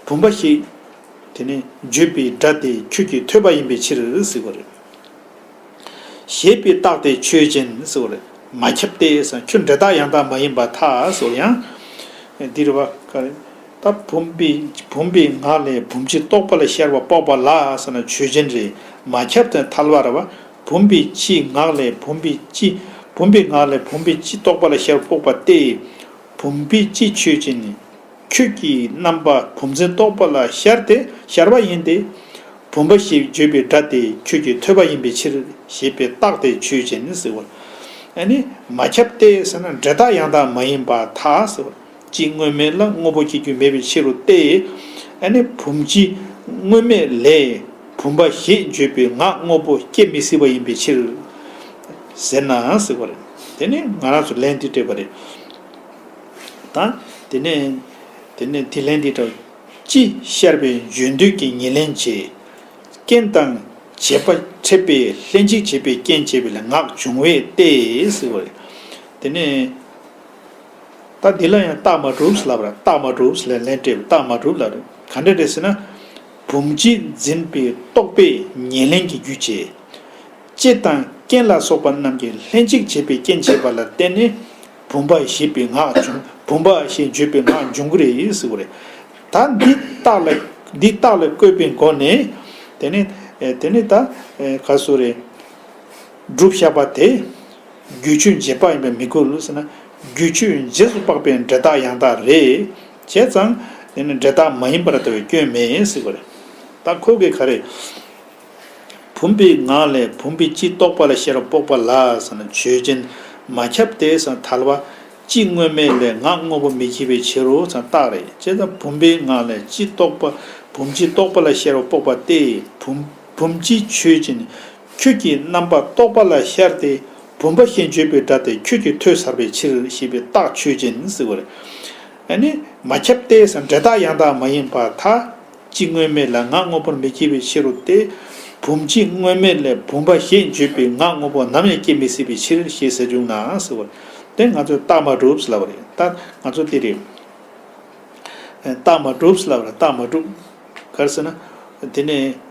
བུམ་པ་ཞེས་དེ་ནས་བརྗོད་པའི་སྒྲ་དེ་ཁྱོད་ཀྱིས་ཐོས་པ་ཡིན་པའི་ཕྱིར་ཟེར་བ་རེད། ཞེས་པའི་རྟགས་དེ་ཆོས་ཅན་ཟེར་བ་རེད། མ་ཁྱབ་སྟེ་ཟེར། ཁྱོད་འབྲས་རྟགས་ཡང་དག་མ་ཡིན་པར་ཐལ་ཟེར་བ་ཡང་། འདི་རེད་བ། ག་རེ། ད་བུམ་པའི་བུམ་པའི་ངག་ལས་བུམ་སྤྱི་རྟོགས་པ་ལ་ཤར་བ་དཔོག་པ་ལ་ཟེར་ན་ཆོས་ཅན་རེད། མ་ཁྱབ་དང་ཐལ་བ་ར་བ། བུམ་པའི་སྤྱི་ངག་ལས་བུམ་པའི་སྤྱི། བུམ་པའི་ངག་ལས་བུམ་པའི་སྤྱི་རྟོགས་པ་ལ་ཤར་བ་དཔོག་པ་སྟེ། བུམ་པའི་སྤྱི་ཆོས་ཅན། ཁྱོད་ཀྱི་རྣམ་པ་བུམ་འཛིན་རྟོགས་པ་ལ་ཤར་ཏེ་ཤར་བ་ཡིན་ཏེ། བུམ་པ་ཞེས་བརྗོད་པའི་སྒྲ་དེ་ཁྱོད་ཀྱི་ཐོས་པ་ཡིན་པའི་ཕྱིར་ཞེས་པའི་རྟགས་དེ་ཆོས་ཅན་ཟེར་བ། ཨ་ནི་མ་ཁྱབ་སྟེ་ཟེར་ན་འབྲས་རྟགས་ཡང་དག་མ་ཡིན་པར་ཐལ་ཟེར་བ། སྤྱི་དངོས་མེད་ལ་དངོས་པོ་སྐྱེ་རྒྱུ་མེད་པའི་ཕྱིར་རོ་སྟེ། ཨ་ནི་བུམ་སྤྱི་དངོས་མེད་ལས་བུམ་པ་ཞེས་བརྗོད་པའི་ངག་དངོས་པོ་སྐྱེ་མི་སྲིད་པ་ཡིན་པའི་ཕྱིར་ཟེར་ན་ཟེར་བ་རེད། དེ་ནི་ང་རང་ཚོ་ལན་འདི་སྤྲད་པ་རེད། ད་དེ་ནས་དེ་ནས་དེ་ལན་འདི་འདྲ། སྤྱི་ཤར་བའི་བརྗོད་འདོད་ཀྱི་ཉེར་ལེན་བྱེད། རྐྱེན་དང་བྱེད་པ་འཕྲད་པའི་ལྷན་ཅིག་བྱེད་པའི་རྐྱེན་བྱེད་པའི་ལས་ངག་འབྱུང་བས་ཏེ་ཟེར་བ་རེད། དེ་ནས་ད་འདི་ལ་ཡང་རྟགས་མ་གྲུབ་ལབ་ར་རྟགས་མ་གྲུབ་ལས་ལན་སྤྲད་པའི་རྟགས་མ་གྲུབ་ལབ་རེད། ག་འདྲ་རེད་ཟེར་ན། བུམ་སྤྱི་འཛིན་པའི་རྟོག་པས་ཉེར་ལེན་གྱི་རྒྱུ་བྱེད། ལྕེ་དང་རྐན་ལ་སོགས་པ་རྣམས་ཀྱིས་ལྷན་ཅིག་བྱེད་པའི་རྐྱེན་བྱེད་པ་ལ་བརྟེན་ནས་བུམ་པ་ཞེས་པའི་ངག་འབྱུང་བུམ་པ་ཞེས་བརྗོད་པའི་ངག་འབྱུང་གི་རེད་ཟེར་བ་རེད། ད་འདི་རྟགས་ལ་འདི་རྟགས་ལ་བཀོད་པའི་སྒོ་ནས་དེ་ནི་དེ་ནི་ད་ག་སུ་རེད། སྒྲུབ་བྱ་བ་དེ་རྒྱུ་ཆོས་རྗེས་དཔག་ཡིན་པས་མི་འགོད་ལུགས་ཟེར་ན་རྒྱུ་ཆོས་རྗེས་སུ་དཔག་པའི་འབྲས་རྟགས་ཡང་དག་རེད། བྱས་ཙང་དེ་ནི་འབྲས་རྟགས་མ་ཡིན་པར་ལྟ་བའི་སྐྱོན་མེད་ཟེར་བ་རེད། ད་ཁོ་གིས་ག་རེ། བུམ་པའི་ངག་ལས་བུམ་པའི་སྤྱི་རྟོགས་པ་ལ་ཤར་བ་དཔོག་པ་ལ་ཟེར་ན་ཆོས་ཅན། མ་ཁྱབ་སྟེ་ཟེར་ན་ཐལ་བ། སྤྱི་དངོས་མེད་ལས་ངག་དངོས་པོ་མི་སྐྱེ་བའི་ཕྱིར་རོ་ཟེར་ན་རྟགས་རེད། བྱས་ཙང་བུམ་པའི་ངག་ལས་སྤྱི་རྟོགས་པ་བུམ་སྤྱི་རྟོགས་པ་ལ་ཤར་བ་དཔོག་པ་སྟེ་བུམ་བུམ་སྤྱི་ཆོས་ཅན། ཁྱོད་ཀྱི་རྣམ་པ་རྟོགས་པ་ལ་ཤར་ཏེ་བུམ་པ་ཞེས་བརྗོད་པའི་སྒྲ་དེ་ཁྱོད་ཀྱིས་ཐོས་ཚར་བའི་ཕྱིར་ཞེས་པའི་རྟགས་ཆོས་ཅན་ཟེར་བ་རེད། ཨ་ནི་མ་ཁྱབ་སྟེ་ཟེར་ན་འབྲས་རྟགས་ཡང་དག་མ་ཡིན་པར་ཐལ། སྤྱི་དངོས་མེད་ལ་ངག་དངོས་པོར་མི་སྐྱེ་བའི་ཕྱིར་རོ་སྟེ། བུམ་སྤྱི་དངོས་མེད་ལས་བུམ་པ་ཞེས་བརྗོད་པའི་ངག་དངོས་པོ་ནམ་ཡང་སྐྱེ་མི་སྲིད་པའི་ཕྱིར་ཞེས་ཟེར་བྱུང་ན་ཟེར་བ་རེད། དེ་ང་ཚོས་རྟགས་མ་གྲུབ་ལབ་པ་རེད། ད་ང་ཚོ་དེ་རེད། རྟགས་མ་གྲུབ་ལབ་པ་རེད། རྟགས་མ་གྲུབ། ག་རེ་ཟེར་ན། དེ་ནས།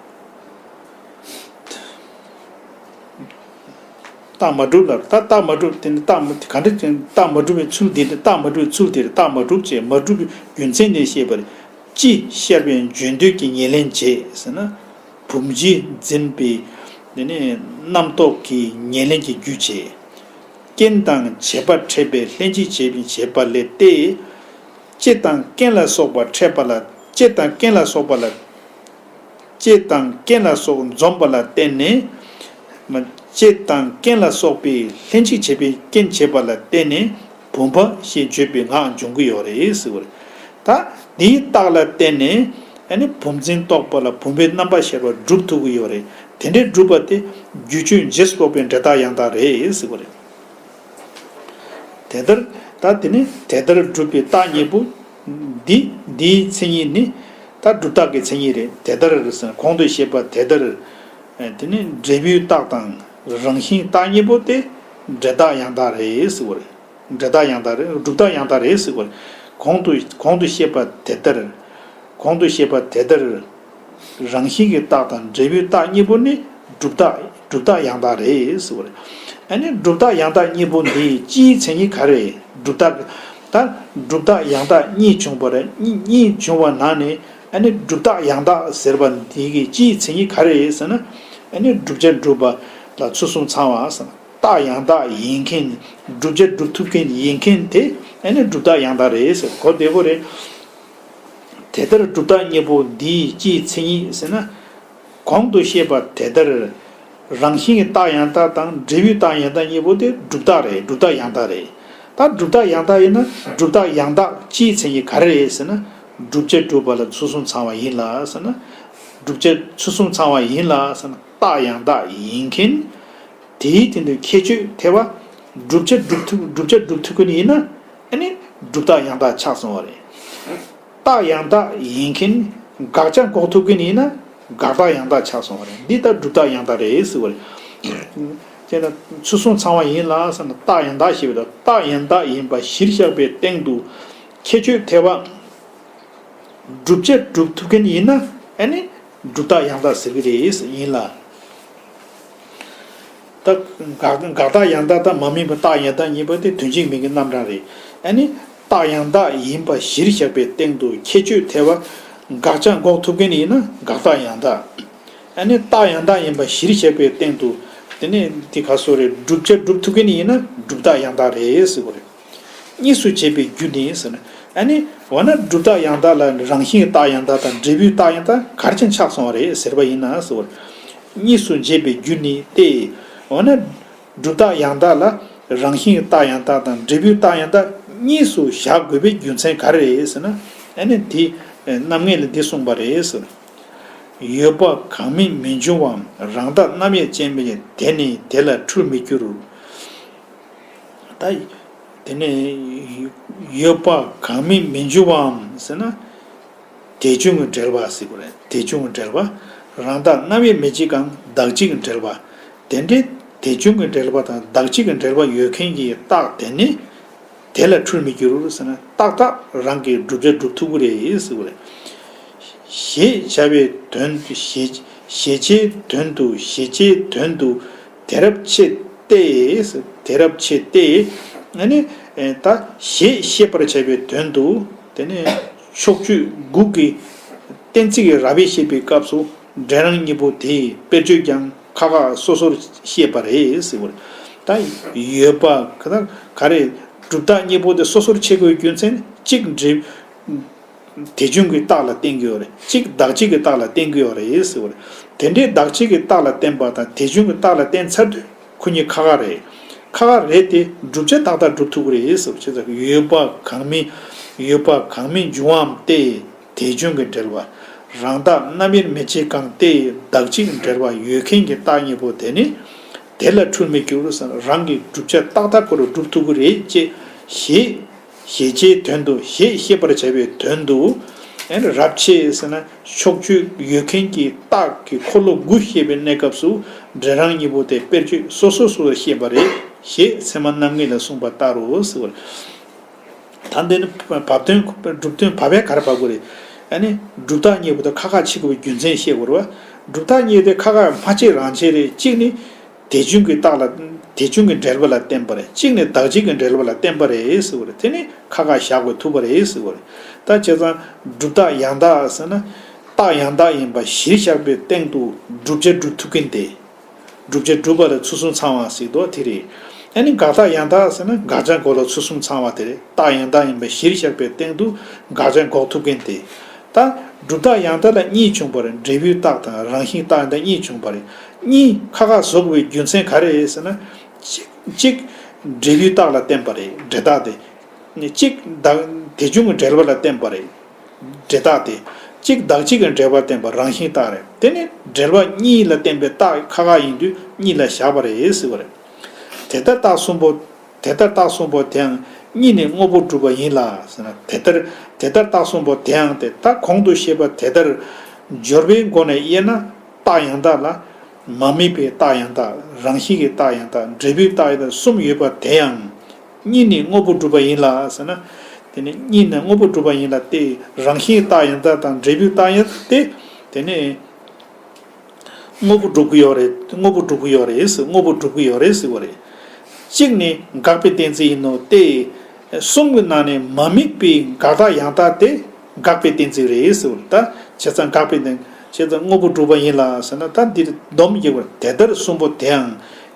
རྟགས་མ་གྲུབ་ལ་ད་རྟགས་མ་གྲུབ་དེ་ནི་རྟགས་མ་ག་འདྲ་ཅན་རྟགས་མ་གྲུབ་པའི་ཚུལ་འདི་ནི་རྟགས་མ་གྲུབ་པའི་ཚུལ་དེར་རྟགས་མ་གྲུབ་ཅེས་མ་གྲུབ་པའི་རྒྱུ་མཚན་ནས་བཤད་པར་སྤྱི་ཤར་བའི་བརྗོད་འདོད་ཀྱི་ཉེར་ལེན་བྱེད་ཟེར་ན་བུམ་སྤྱི་འཛིན་པའི་དེ་ནི་རྣམ་རྟོག་གི་ཉེར་ལེན་གྱི་རྒྱུ་བྱེད། རྐྱེན་དང་བྱེད་པ་འཕྲད་པའི་ལྷན་ཅིག་བྱེད་པའི་བྱེད་པ་ལས་ཏེ། ལྕེ་དང་རྐན་ལ་སོགས་པ་འཕྲད་པ་ལ་ལྕེ་དང་རྐན་ལ་སོགས་པ་ལ། ལྕེ་དང་རྐན་ལ་སོགས་འཛོམས་པ་ལ་བརྟེན་ནས། མ། ལྕེ་དང་རྐན་ལ་སོགས་པའི་ལྷན་ཅིག་བྱེད་པའི་རྐྱེན་བྱེད་པ་ལ་བརྟེན་ནས་བུམ་པ་ཞེས་བརྗོད་པའི་ངག་འབྱུང་གི་ཡོད་རེད་ཟེར་བ་རེད། ད་འདིའི་རྟགས་ལ་བརྟེན་ནས་ཨ་ནི་བུམ་འཛིན་རྟོག་པ་ལ་བུམ་པའི་རྣམ་པ་ཤར་བ་སྒྲུབ་ཐུབ་ཀྱི་ཡོད་རེད། དེ་འདྲའི་སྒྲུབ་པ་དེ་རྒྱུ་ཆོས་རྗེས་སུ་དཔོག་པའི་འབྲས་རྟགས་ཡང་དག་རེད་ཟེར་བ་རེད། དེ་ལྟར། ད་དེ་ནི་དེ་ལྟར་སྒྲུབ་པའི་རྟགས་གཉིས་པོ། འདི་འདིའི་མཚན་ཉིད་ནི། ད་སྒྲུབ་རྟགས་ཀྱི་མཚན་ཉིད་རེད། དེ་ལྟར་ཟེར་ན་གོང་དུ་བཤད་པ་དེ་ལྟར། དེ་ནི་འབྲས་བུའི་རྟགས་དང་རང་བཞིན་རྟགས་གཉིས་པོ་དེ་འབྲས་རྟགས་ཡང་དག་རེད་ཟེར་བ་རེད། འབྲས་རྟགས་ཡང་དག་རེད། སྒྲུབ་རྟགས་ཡང་དག་རེད་ཟེར་བ་རེད། གོང་དུ་གོང་དུ་བཤད་པ་དེ་ལྟར། གོང་དུ་བཤད་པ་དེ་ལྟར། རང་བཞིན་གྱི་རྟགས་དང་འབྲས་བུའི་རྟགས་གཉིས་པོ་ནི་སྒྲུབ་རྟགས་སྒྲུབ་རྟགས་ཡང་དག་རེད་ཟེར་བ་རེད། ཨ་ནི་སྒྲུབ་རྟགས་ཡང་དག་གཉིས་པོ་འདི་སྤྱིའི་མཚན་ཉིད་ག་རེ་རེད། སྒྲུབ་རྟགས། ད་སྒྲུབ་རྟགས་ཡང་དག་གཉིས་བྱུང་བ་རེད། གཉིས་གཉིས་བྱུང་བ་ནང་ནས་ཨ་ནི་སྒྲུབ་རྟགས་ཡང་དག་ཟེར་བ་འདི་གི་སྤྱིའི་མཚན་ཉིད་ག་རེ་རེད་ཟེར་ན། ཨ་ནི་བསྒྲུབ་བྱ་སྒྲུབ་པ་ལ་ཚུལ་གསུམ་ཚང་བ་ཟེར་ན་རྟགས་ཡང་དག་ཡིན་མཁན། བསྒྲུབ་བྱ་སྒྲུབ་ཐུབ་མཁན་ཡིན་མཁན་དེ་ཨ་ནི་སྒྲུབ་རྟགས་ཡང་དག་རེད་ཟེར་གོ་བདེ་པོ་རེད། དེ་ལྟར་སྒྲུབ་རྟགས་གཉིས་པོ་འདིའི་སྤྱིའི་མཚན་ཉིད་ཟེར་ན། གོང་དུ་བཤད་པ་དེ་ལྟར། རང་བཞིན་གྱི་རྟགས་ཡང་དག་དང་འབྲས་བུའི་རྟགས་ཡང་དག་གཉིས་པོ་དེ་སྒྲུབ་རྟགས་རེད། སྒྲུབ་རྟགས་ཡང་དག་རེད། ད་སྒྲུབ་རྟགས་ཡང་དག་ཡིན་ན་སྒྲུབ་རྟགས་ཡང་དག་སྤྱིའི་མཚན་ཉིད་ག་རེ་རེད་ཟེར་ན། བསྒྲུབ་བྱ་སྒྲུབ་པ་ལ་ཚུལ་གསུམ་ཚང་བ་ཡིན་ལ་ཟེར་ན། བསྒྲུབ་བྱ་ཚུལ་གསུམ་ཚང་བ་ཡིན་ལ་ཟེར་ན་རྟགས་ཡང་དག་ཡིན་མཁན། དེའི་སྟེང་དུ་ཁྱད་ཆོས་ཐེ་བ། བསྒྲུབ་བྱ་སྒྲུབ་ཐུབ་བསྒྲུབ་བྱ་སྒྲུབ་ཐུབ་མཁན་ཡིན་ན་ཨ་ནི་སྒྲུབ་རྟགས་ཡང་དག་ཆགས་སོང་བ་རེད། རྟགས་ཡང་དག་ཡིན་མཁན་དགག་བྱ་འགོག་ཐུབ་མཁན་ཡིན་ན་དགག་རྟགས་ཡང་དག་ཆགས་སོང་བ་རེད། འདི་ལྟར་སྒྲུབ་རྟགས་ཡང་དག་རེད་ཟེར་བ་རེད། དེས་ན་ཚུལ་གསུམ་ཚང་བ་ཡིན་ལ་ཟེར་ན་རྟགས་ཡང་དག་ཞེས་པ་དང་རྟགས་ཡང་དག་ཡིན་པ་གཞིར་བཞག་པའི་སྟེང་དུ་ཁྱད་ཆོས་ཐེ་བ། བསྒྲུབ་བྱ་སྒྲུབ་ཐུབ་མཁན་ཡིན་ན་ཨ་ནི་སྒྲུབ་རྟགས་ཡང་དག་ཟེར་གི་རེད་ཡིན་ལ། ད་དགག་དགག་རྟགས་ཡང་དག་དང་མ་དམིགས་པ་རྟགས་ཡང་དག་གཉིས་པོ་དེ་དོན་གཅིག་མིང་གི་རྣམ་གྲངས་རེད། ཨ་ནི་ རྟགས་ཡང་དག་ཡིན་པ་གཞིར་བཞག་པའི་སྟེང་དུ་ཁྱད་ཆོས་ཐེ་བ་དགག་བྱ་འགོག་ཐུབ་མཁན་ཡིན་ན་དགག་རྟགས་ཡང་དག་ཨ་ནི་རྟགས་ཡང་དག་ཡིན་པ་གཞིར་བཞག་པའི་སྟེང་དུ། དེ་ནས་དེ་ག་སོ་རེད། བསྒྲུབ་བྱ་སྒྲུབ་ཐུབ་མཁན་ཡིན་ན་སྒྲུབ་རྟགས་ཡང་དག་རེད་ཟེར་བ་རེད། གཉིས་སུ་འབྱེད་པའི་རྒྱུ་ནི་ཟེར་ན། ཨ་ནི་འོ་ན་སྒྲུབ་རྟགས་ཡང་དག་ལ་རང་བཞིན་གྱི་རྟགས་ཡང་དག་དང་འབྲས་བུའི་རྟགས་ཡང་དག་ག་རེ་བྱས་ཆགས་སོང་བ་རེད་ཟེར་བ་ཡིན་ན་ཟེར་བ་རེད། གཉིས་སུ་འབྱེད་པའི་རྒྱུ་ནི་སྟེ། འོ་ན། སྒྲུབ་རྟགས་ཡང་དག་ལ་རང་བཞིན་གྱི་རྟགས་ཡང་དག་དང་འབྲས་བུའི་རྟགས་ཡང་དག་གཉིས་སུ་བཞག་དགོས་པའི་རྒྱུ་མཚན་ག་རེ་རེད་ཟེར་ན། ཨ་ནི་འདི་རྣམ་ངེས་ལས་འདི་གསུངས་པ་རེད་ཟེར། ཡོད་པ་གང་མིན་མི་འབྱུང་བའམ་རང་རྟགས་རྣམ་དབྱེ་ཅན་མིན་དེ་ནི་དེ་ལ་འཁྲུལ་མི་འགྱུར། ད་དེ་ནི་ཡོད་པ་གང་མིན་མི་འབྱུང་བའམ་ཟེར་ན། དེ་བྱུང་གི་འབྲེལ་བ་ཟེར་དགོས་རེད། དེ་བྱུང་གི་འབྲེལ་བ། རང་རྟགས་རྣམ་དབྱེ་མི་གཅིག་གམ་བདག་གཅིག་གི་འབྲེལ་བ། དེ་འདྲའི་དེ་བྱུང་གི་འབྲེལ་བ་དང་བདག་གཅིག་གི་འབྲེལ་བ་ཡོད་མཁན་གྱི་རྟགས་དེ་ནི། དེ་ལ་འཁྲུལ་མི་འགྱུར་ཟེར་ན་ཏག་ཏག་རང་གིས་བསྒྲུབ་བྱ་སྒྲུབ་ཐུབ་ཀྱི་རེད་ཟེར་བ་རེད། ཞེས་བྱ་བའི་དོན་དུ་ཞེས་ཞེས་བྱའི་དོན་དུ་ཞེས་བྱའི་དོན་དུ་དེ་རབ་ཕྱེ་སྟེ། དེ་རབ་ཕྱེ་སྟེ། ཨ་ནི་ད་ཞེས་ཤེས་པར་བྱ་བའི་དོན་དུ་དེ་ནི་ཕྱོགས་ཆོས་དགུ་གི་གཏན་ཚིགས་ཀྱི་རབ་དབྱེ་བཤད་པའི་སྐབས་སུ་འབྲས་རང་གཉིས་པོ་དེའི་དཔེར་བརྗོད་ཀྱང་ཁ་ཁ་སོ་སོར་བཤད་པ་རེད་ཟེར་བ་རེད། ད་ཡོད་པ་ག་ད་ག་རེ་སྒྲུབ་རྟགས་གཉིས་པོ་དེ་སོ་སོར་ཕྱེ་དགོས་རྒྱུ་མཚན་གཅིག་འབྲས་དེ་བྱུང་གི་རྟགས་ལ་བརྟེན་གྱི་ཡོད་རེད། གཅིག་བདག་གཅིག་གི་རྟགས་ལ་བརྟེན་གྱི་ཡོད་རེད་ཟེར་བ་རེད། དེ་འདྲའི་བདག་གཅིག་གི་རྟགས་ལ་བརྟེན་པ་དང་དེ་བྱུང་གི་རྟགས་ལ་བརྟེན་ཚར་དུས་ཁོ་གཉིས་ཁ་ཁ་རེད། ཁ་ཁ་རེད་དེ་བསྒྲུབ་བྱ་ཏག་ཏག་སྒྲུབ་ཐུབ་ཀྱི་རེད་ཟེར་བ་བྱས་ཙང་ཡོད་པ་གང་མིན་ཡོད་པ་གང་མིན་འབྱུང་བའམ་སྟེ། དེ་བྱུང་གི་འབྲེལ་བ། རང་རྟགས་རྣམ་དབྱེར་མི་ཕྱེད་གང་སྟེ་བདག་གཅིག་འབྲེལ་བ་ཡོད་མཁན་གྱི་རྟགས་གཉིས་པོ་དེ་ནི། དེ་ལ་འཁྲུལ་མི་འགྱུར་ཟེར་རང་གིས་བསྒྲུབ་བྱ་ཏག་ཏག་ཁོ་རང་སྒྲུབ་ཐུབ་ཀྱི་རེད་ཅེས་ཞེས། ཞེས་བྱའི་དོན་དུ་ཞེས་ཤེས་པར་བྱ་བའི་དོན་དུ། ཨེ་རབ་ཕྱེ་ཟེར་ན་ཕྱོགས་ཆོས་ཡོད་མཁན་གྱི་རྟགས་ཀྱི་འཁོར་ལོ་དགུ་བཤད་པའི་གནས་སྐབས་སུ་འབྲས་རང་གཉིས་པོ་དེ་དཔེར་བརྗོད་སོ་སོ་སོ་སོར་བཤད་པ་རེད་ཞེས་ཚད་མ་རྣམ་ངེས་ལས་གསུངས་པ་ལྟར་རོ་ཟེར་བ་རེད། ད་འདི་ནི་བབ་དོན་སྒྲུབ་དོན་བབ་པའི་ག་རེ་བབ་དགོས་རེད། ཨ་ནི་སྒྲུབ་རྟགས་གཉིས་པོ་དེ་ཁ་ཁ་ཕྱེ་དགོས་པའི་རྒྱུ་མཚན་བཤད་དགོས་རེད་བ། སྒྲུབ་རྟགས་གཉིས་དེ་ཁ་ཁ་མ་ཕྱེ་རང་བྱས་རེད། གཅིག་ནི་དེ་བྱུང་གི་རྟགས་ལ་དེ་བྱུང་གི་འབྲེལ་བ་ལ་བརྟེན་པ་རེད། གཅིག་ནི་བདག་གཅིག་གི་འབྲེལ་བ་ལ་བརྟེན་པ་རེད་ཟེར་བ་རེད། དེ་ནི་ཁ་ཁ་བཞག་དགོས་ཐུག་པ་རེད་ཟེར་བ་རེད། ད་བྱས་ཙང་སྒྲུབ་རྟགས་ཡང་དག་ཟེར་ན་རྟགས་ཡང་དག་ཡིན་པ་གཞིར་བཞག་པའི་སྟེང་དུ་བསྒྲུབ་བྱ་སྒྲུབ་ཐུབ་མཁན་དེ། བསྒྲུབ་བྱ་སྒྲུབ་པ་ལ་ཚུལ་གསུམ་ཚང་བ་ཟེར་དོ་དེ་རེད། ཨ་ནི་དགག་རྟགས་ཡང་དག་ཟེར་ན་དགག་བྱ་འགོག་ལ་ཚུལ་གསུམ་ཚང་བ་དེ་རེད། རྟགས་ཡང་དག་ཡིན་པ་གཞིར་བཞག་པའི་སྟེང་དུ་དགག་བྱ་འགོག་ཐུབ་མཁན་དེ། ད་སྒྲུབ་རྟགས་ཡང་དག་ལ་གཉིས་བྱུང་བ་རེད། འབྲས་བུའི་རྟགས་དང་རང་བཞིན་རྟགས་ཡང་དག་གཉིས་བྱུང་བ་རེད། གཉིས་ཁ་ཁ་བཟོ་དགོས་པའི་རྒྱུ་མཚན་ག་རེ་རེད་ཟེར་ན། གཅིག་གཅིག་འབྲས་བུའི་རྟགས་ལ་བརྟེན་པ་རེད། འབྲས་རྟགས་དེ། གཅིག་བདག་དེ་བྱུང་གི་འབྲེལ་བ་ལ་བརྟེན་པ་རེད། འབྲས་རྟགས་དེ། གཅིག་བདག་གཅིག་གི་འབྲེལ་བར་བརྟེན་པ་རང་བཞིན་རྟགས་རེད། དེ་ནི་འབྲེལ་བ་གཉིས་ལ་བརྟེན་པའི་རྟགས་ཁ་ཁ་ཡིན་དུས་གཉིས་ལ་བཞག་པ་རེད་ཟེར་བ་རེད། དེ་ལྟར་རྟགས་གསུམ་པོ། དེ་ལྟར་རྟགས་གསུམ་པོ་དེའང་གཉིས་ནི་དངོས་པོ་གྲུབ་པ་ཡིན་ལ་ཟེར་ན། དེ་ལྟར་དེ་ལྟར་རྟགས་གསུམ་པོ་དེའང་དེ་ལྟར་གོང་དུ་བཤད་པ་དེ་ལྟར་སྦྱོར་བའི་སྒོ་ནས་དབྱེ་ན། རྟགས་ཡང་དག་ལ། མ་དམིགས་པའི་རྟགས་ཡང་དག་རང་བཞིན་གྱི་རྟགས་ཡང་དག་འབྲས་བུའི་རྟགས་ཡང་དག་གསུམ་ཡོད་པ་དེ་ཡང་། གཉིས་ནི་དངོས་པོ་གྲུབ་པ་ཡིན་ལ་ཟེར་ན། དེ་ནི་གཉིས་ནི་དངོས་པོ་གྲུབ་པ་ཡིན་ལ་སྟེ། རང་བཞིན་རྟགས་ཡང་དག་དང་འབྲས་བུའི་རྟགས་ཡང་དག་སྟེ། དེ་ནི་དངོས་པོ་གྲུབ་ཀྱི་ཡོད་རེད། དངོས་པོ་གྲུབ་ཀྱི་ཡོད་རེད་ཟེར། དངོས་པོ་གྲུབ་ཀྱི་ཡོད་རེད་ཟེར་བ་རེད། གཅིག་ནི་དགག་པའི་གཏན་ཚིགས་ཡིན་ནོ་སྟེ། གསུམ་གྱི་ནང་ནས་མ་དམིགས་པའི་དགག་རྟགས་ཡང་དག་དེ་དགག་པའི་གཏན་ཚིགས་རེད་ཟེར་བ་རེད། ད་བྱས་ཙང་དགག་པའི་གཏན། བྱས་ཙང་དངོས་པོ་གྲུབ་པ་ཡིན་ལ་ཟེར་ན། ད་འདིར་སྡོམ་རྒྱག་པར་དེ་ལྟར་གསུམ་པོ་དེའང་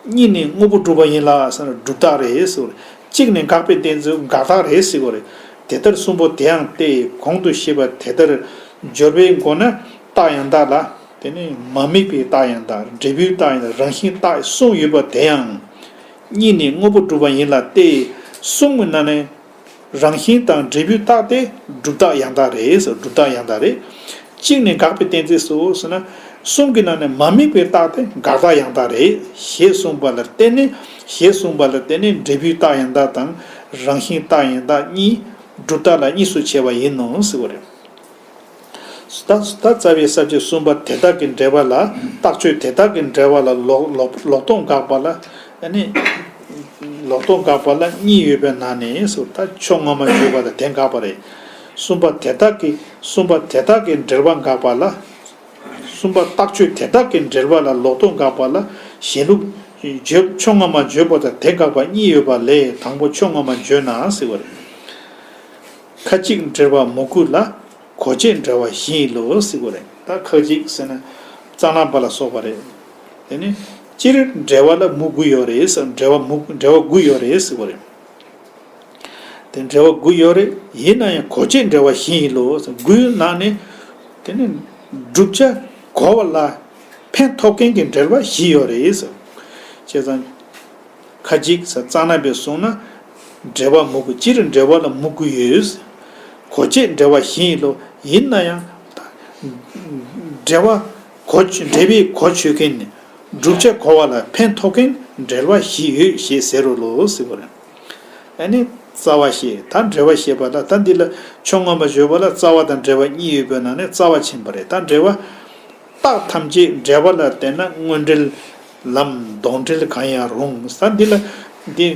གཉིས་ནི་དངོས་པོ་གྲུབ་པ་ཡིན་ལ་ཟེར་ན་སྒྲུབ་རྟགས་རེད་ཟེར་བ་རེད། གཅིག་ནི་དགག་པའི་གཏན་ཚིགས་དགག་རྟགས་རེད་ཟེར་བ་རེད། དེ་ལྟར་གསུམ་པོ་དེའང་སྟེ་གོང་དུ་བཤད་པ་དེ་ལྟར་སྦྱོར་བའི་སྒོ་ནས་རྟགས་ཡང་དག་ལ། དེ་ནི་མ་དམིགས་པའི་རྟགས་ཡང་དག་འབྲས་བུའི་རྟགས་ཡང་དག་རང་བཞིན་རྟགས་གསུམ་ཡོད་པ་དེ་ཡང་། གཉིས་ནི་དངོས་པོ་གྲུབ་པ་ཡིན་ལ་སྟེ། གསུམ་གྱི་ནང་ནས་རང་བཞིན་དང་འབྲས་བུའི་རྟགས་དེ་སྒྲུབ་རྟགས་ཡང་དག་རེད་ཟེར། སྒྲུབ་རྟགས་ཡང་དག་རེད། གཅིག་ནི་དགག་པའི་གཏན་ཚིགས་སུ་ཟེར་ན། གསུམ་གྱི་ནང་ནས་མ་དམིགས་པའི་རྟགས་དེ་དགག་རྟགས་ཡང་དག་རེད་ཞེས་གསུངས་པ་ལ་བརྟེན་ནས། ཞེས་གསུངས་པ་ལ་བརྟེན་ནས་འབྲས་བུའི་རྟགས་ཡང་དག་དང་རང་བཞིན་རྟགས་ཡང་དག་གཉིས་སྒྲུབ་རྟགས་ལ་གཉིས་སུ་ཕྱེ་བ་ཡིན་ནོ་ཟེར་བ་རེད། ད་ད་རྩ་བའི་ས་བཅད་གསུམ་པ་དེ་དག་གི་འབྲེལ་བ་ལ། རྟགས་ཆོས་དེ་དག་གི་འབྲེལ་བ་ལ་ལོག་ལོག་ལོག་རྟོག་དགག་པ་ལ། ཨ་ནི་ལོག་རྟོག་དགག་པ་ལ་གཉིས་ཡོད་པའི་ནང་ནས་སུ་ད་ཕྱོགས་སྔ་མ་བརྗོད་པ་དང་དེ་དགག་པ་རེད། གསུམ་པ་དེ་དག་གི་གསུམ་པ་དེ་དག་གི་འབྲེལ་བ་དགག་པ་ལ། གསུམ་པ་རྟགས་ཆོས་དེ་དག་གི་འབྲེལ་བ་ལ་ལོག་རྟོག་དགག་པ་ལ་གཞན་ལུགས་བརྗོད། ཕྱོགས་སྔ་མ་བརྗོད་པ་དང་དེ་དགག་པ་གཉིས་ཡོད་པ་ལས་དང་པོ་ཕྱོགས་སྔ་མ་བརྗོད་ན་ཟེར་བ་རེད། ཁ་ཅིག་འབྲེལ་བ་མུ་དགུ་ལ། གོ་བྱེད་འབྲེལ་བ་བཞི་ཡིན་ལོ་ཟེར་གོ་རེད། ད་ཁ་ཅིག་ཟེར་ན་རྩ་ན་པ་ལ་སོགས་པ་རེད། དེ་ནི་སྤྱིར་འབྲེལ་བ་ལ་མུ་དགུ་ཡོད་རེད་ཟེར། འབྲེལ་བ་མུ་འབྲེལ་བ་དགུ་ཡོད་རེད་ཟེར་གོ་རེད། དེ་འབྲེལ་བ་དགུ་ཡོད་རེད། ཡིན་ན་ཡང་གོ་བྱེད་འབྲེལ་བ་བཞི་ཡིན་ལོ་ཟེར། དགུའི་ནང་ནས་དེ་ནི་བསྒྲུབ་བྱ་གོ་བ་ལ་ཕན་ཐོགས་མཁན་གྱི་འབྲེལ་བ་བཞི་ཡོད་རེད་ཟེར། བྱས་ཙང་། ཁ་ཅིག་ཟེར་རྩ་ན་པས་གསུངས་ན། འབྲེལ་བ་མུ་དགུ། སྤྱིར་འབྲེལ་བ་ལ་མུ་དགུ་ཡོད། གོ་བྱེད་འབྲེལ་བ་བཞི་ཡིན་ལོ། ཡིན་ན་ཡང་། འབྲེལ་བ་གོ་ཆོད་འབྲེལ་བའི་གོ་ཆོད་མཁན་ནི། བསྒྲུབ་བྱ་གོ་བ་ལ་ཕན་ཐོགས་མཁན་འབྲེལ་བ་བཞི་ཡོད་ཞེས་ཟེར་རོ་ལོ་ཟེར་བ་རེད། ཨ་ནི་རྩ་བ་ཞེས། ད་འབྲེལ་བ་ཞེས་པ་ལ། ད་འདི་ལ་ཆོས་མངོན་པར་བརྗོད་པ་ལ་རྩ་བ་དང་འབྲེལ་བ་གཉིས་ཡོད་པའི་ནང་ནས་རྩ་བ་ཕྱིན་པ་རེད། ད་འབྲེལ་བ། རྟགས་ཐམས་ཅད་འབྲེལ་བ་ལ་བརྟེན་ན་དངོས་འབྲེལ་ལམ་དོགས་འབྲེལ་གང་ཡང་རུང་། ས་འདི་ལ་འདི་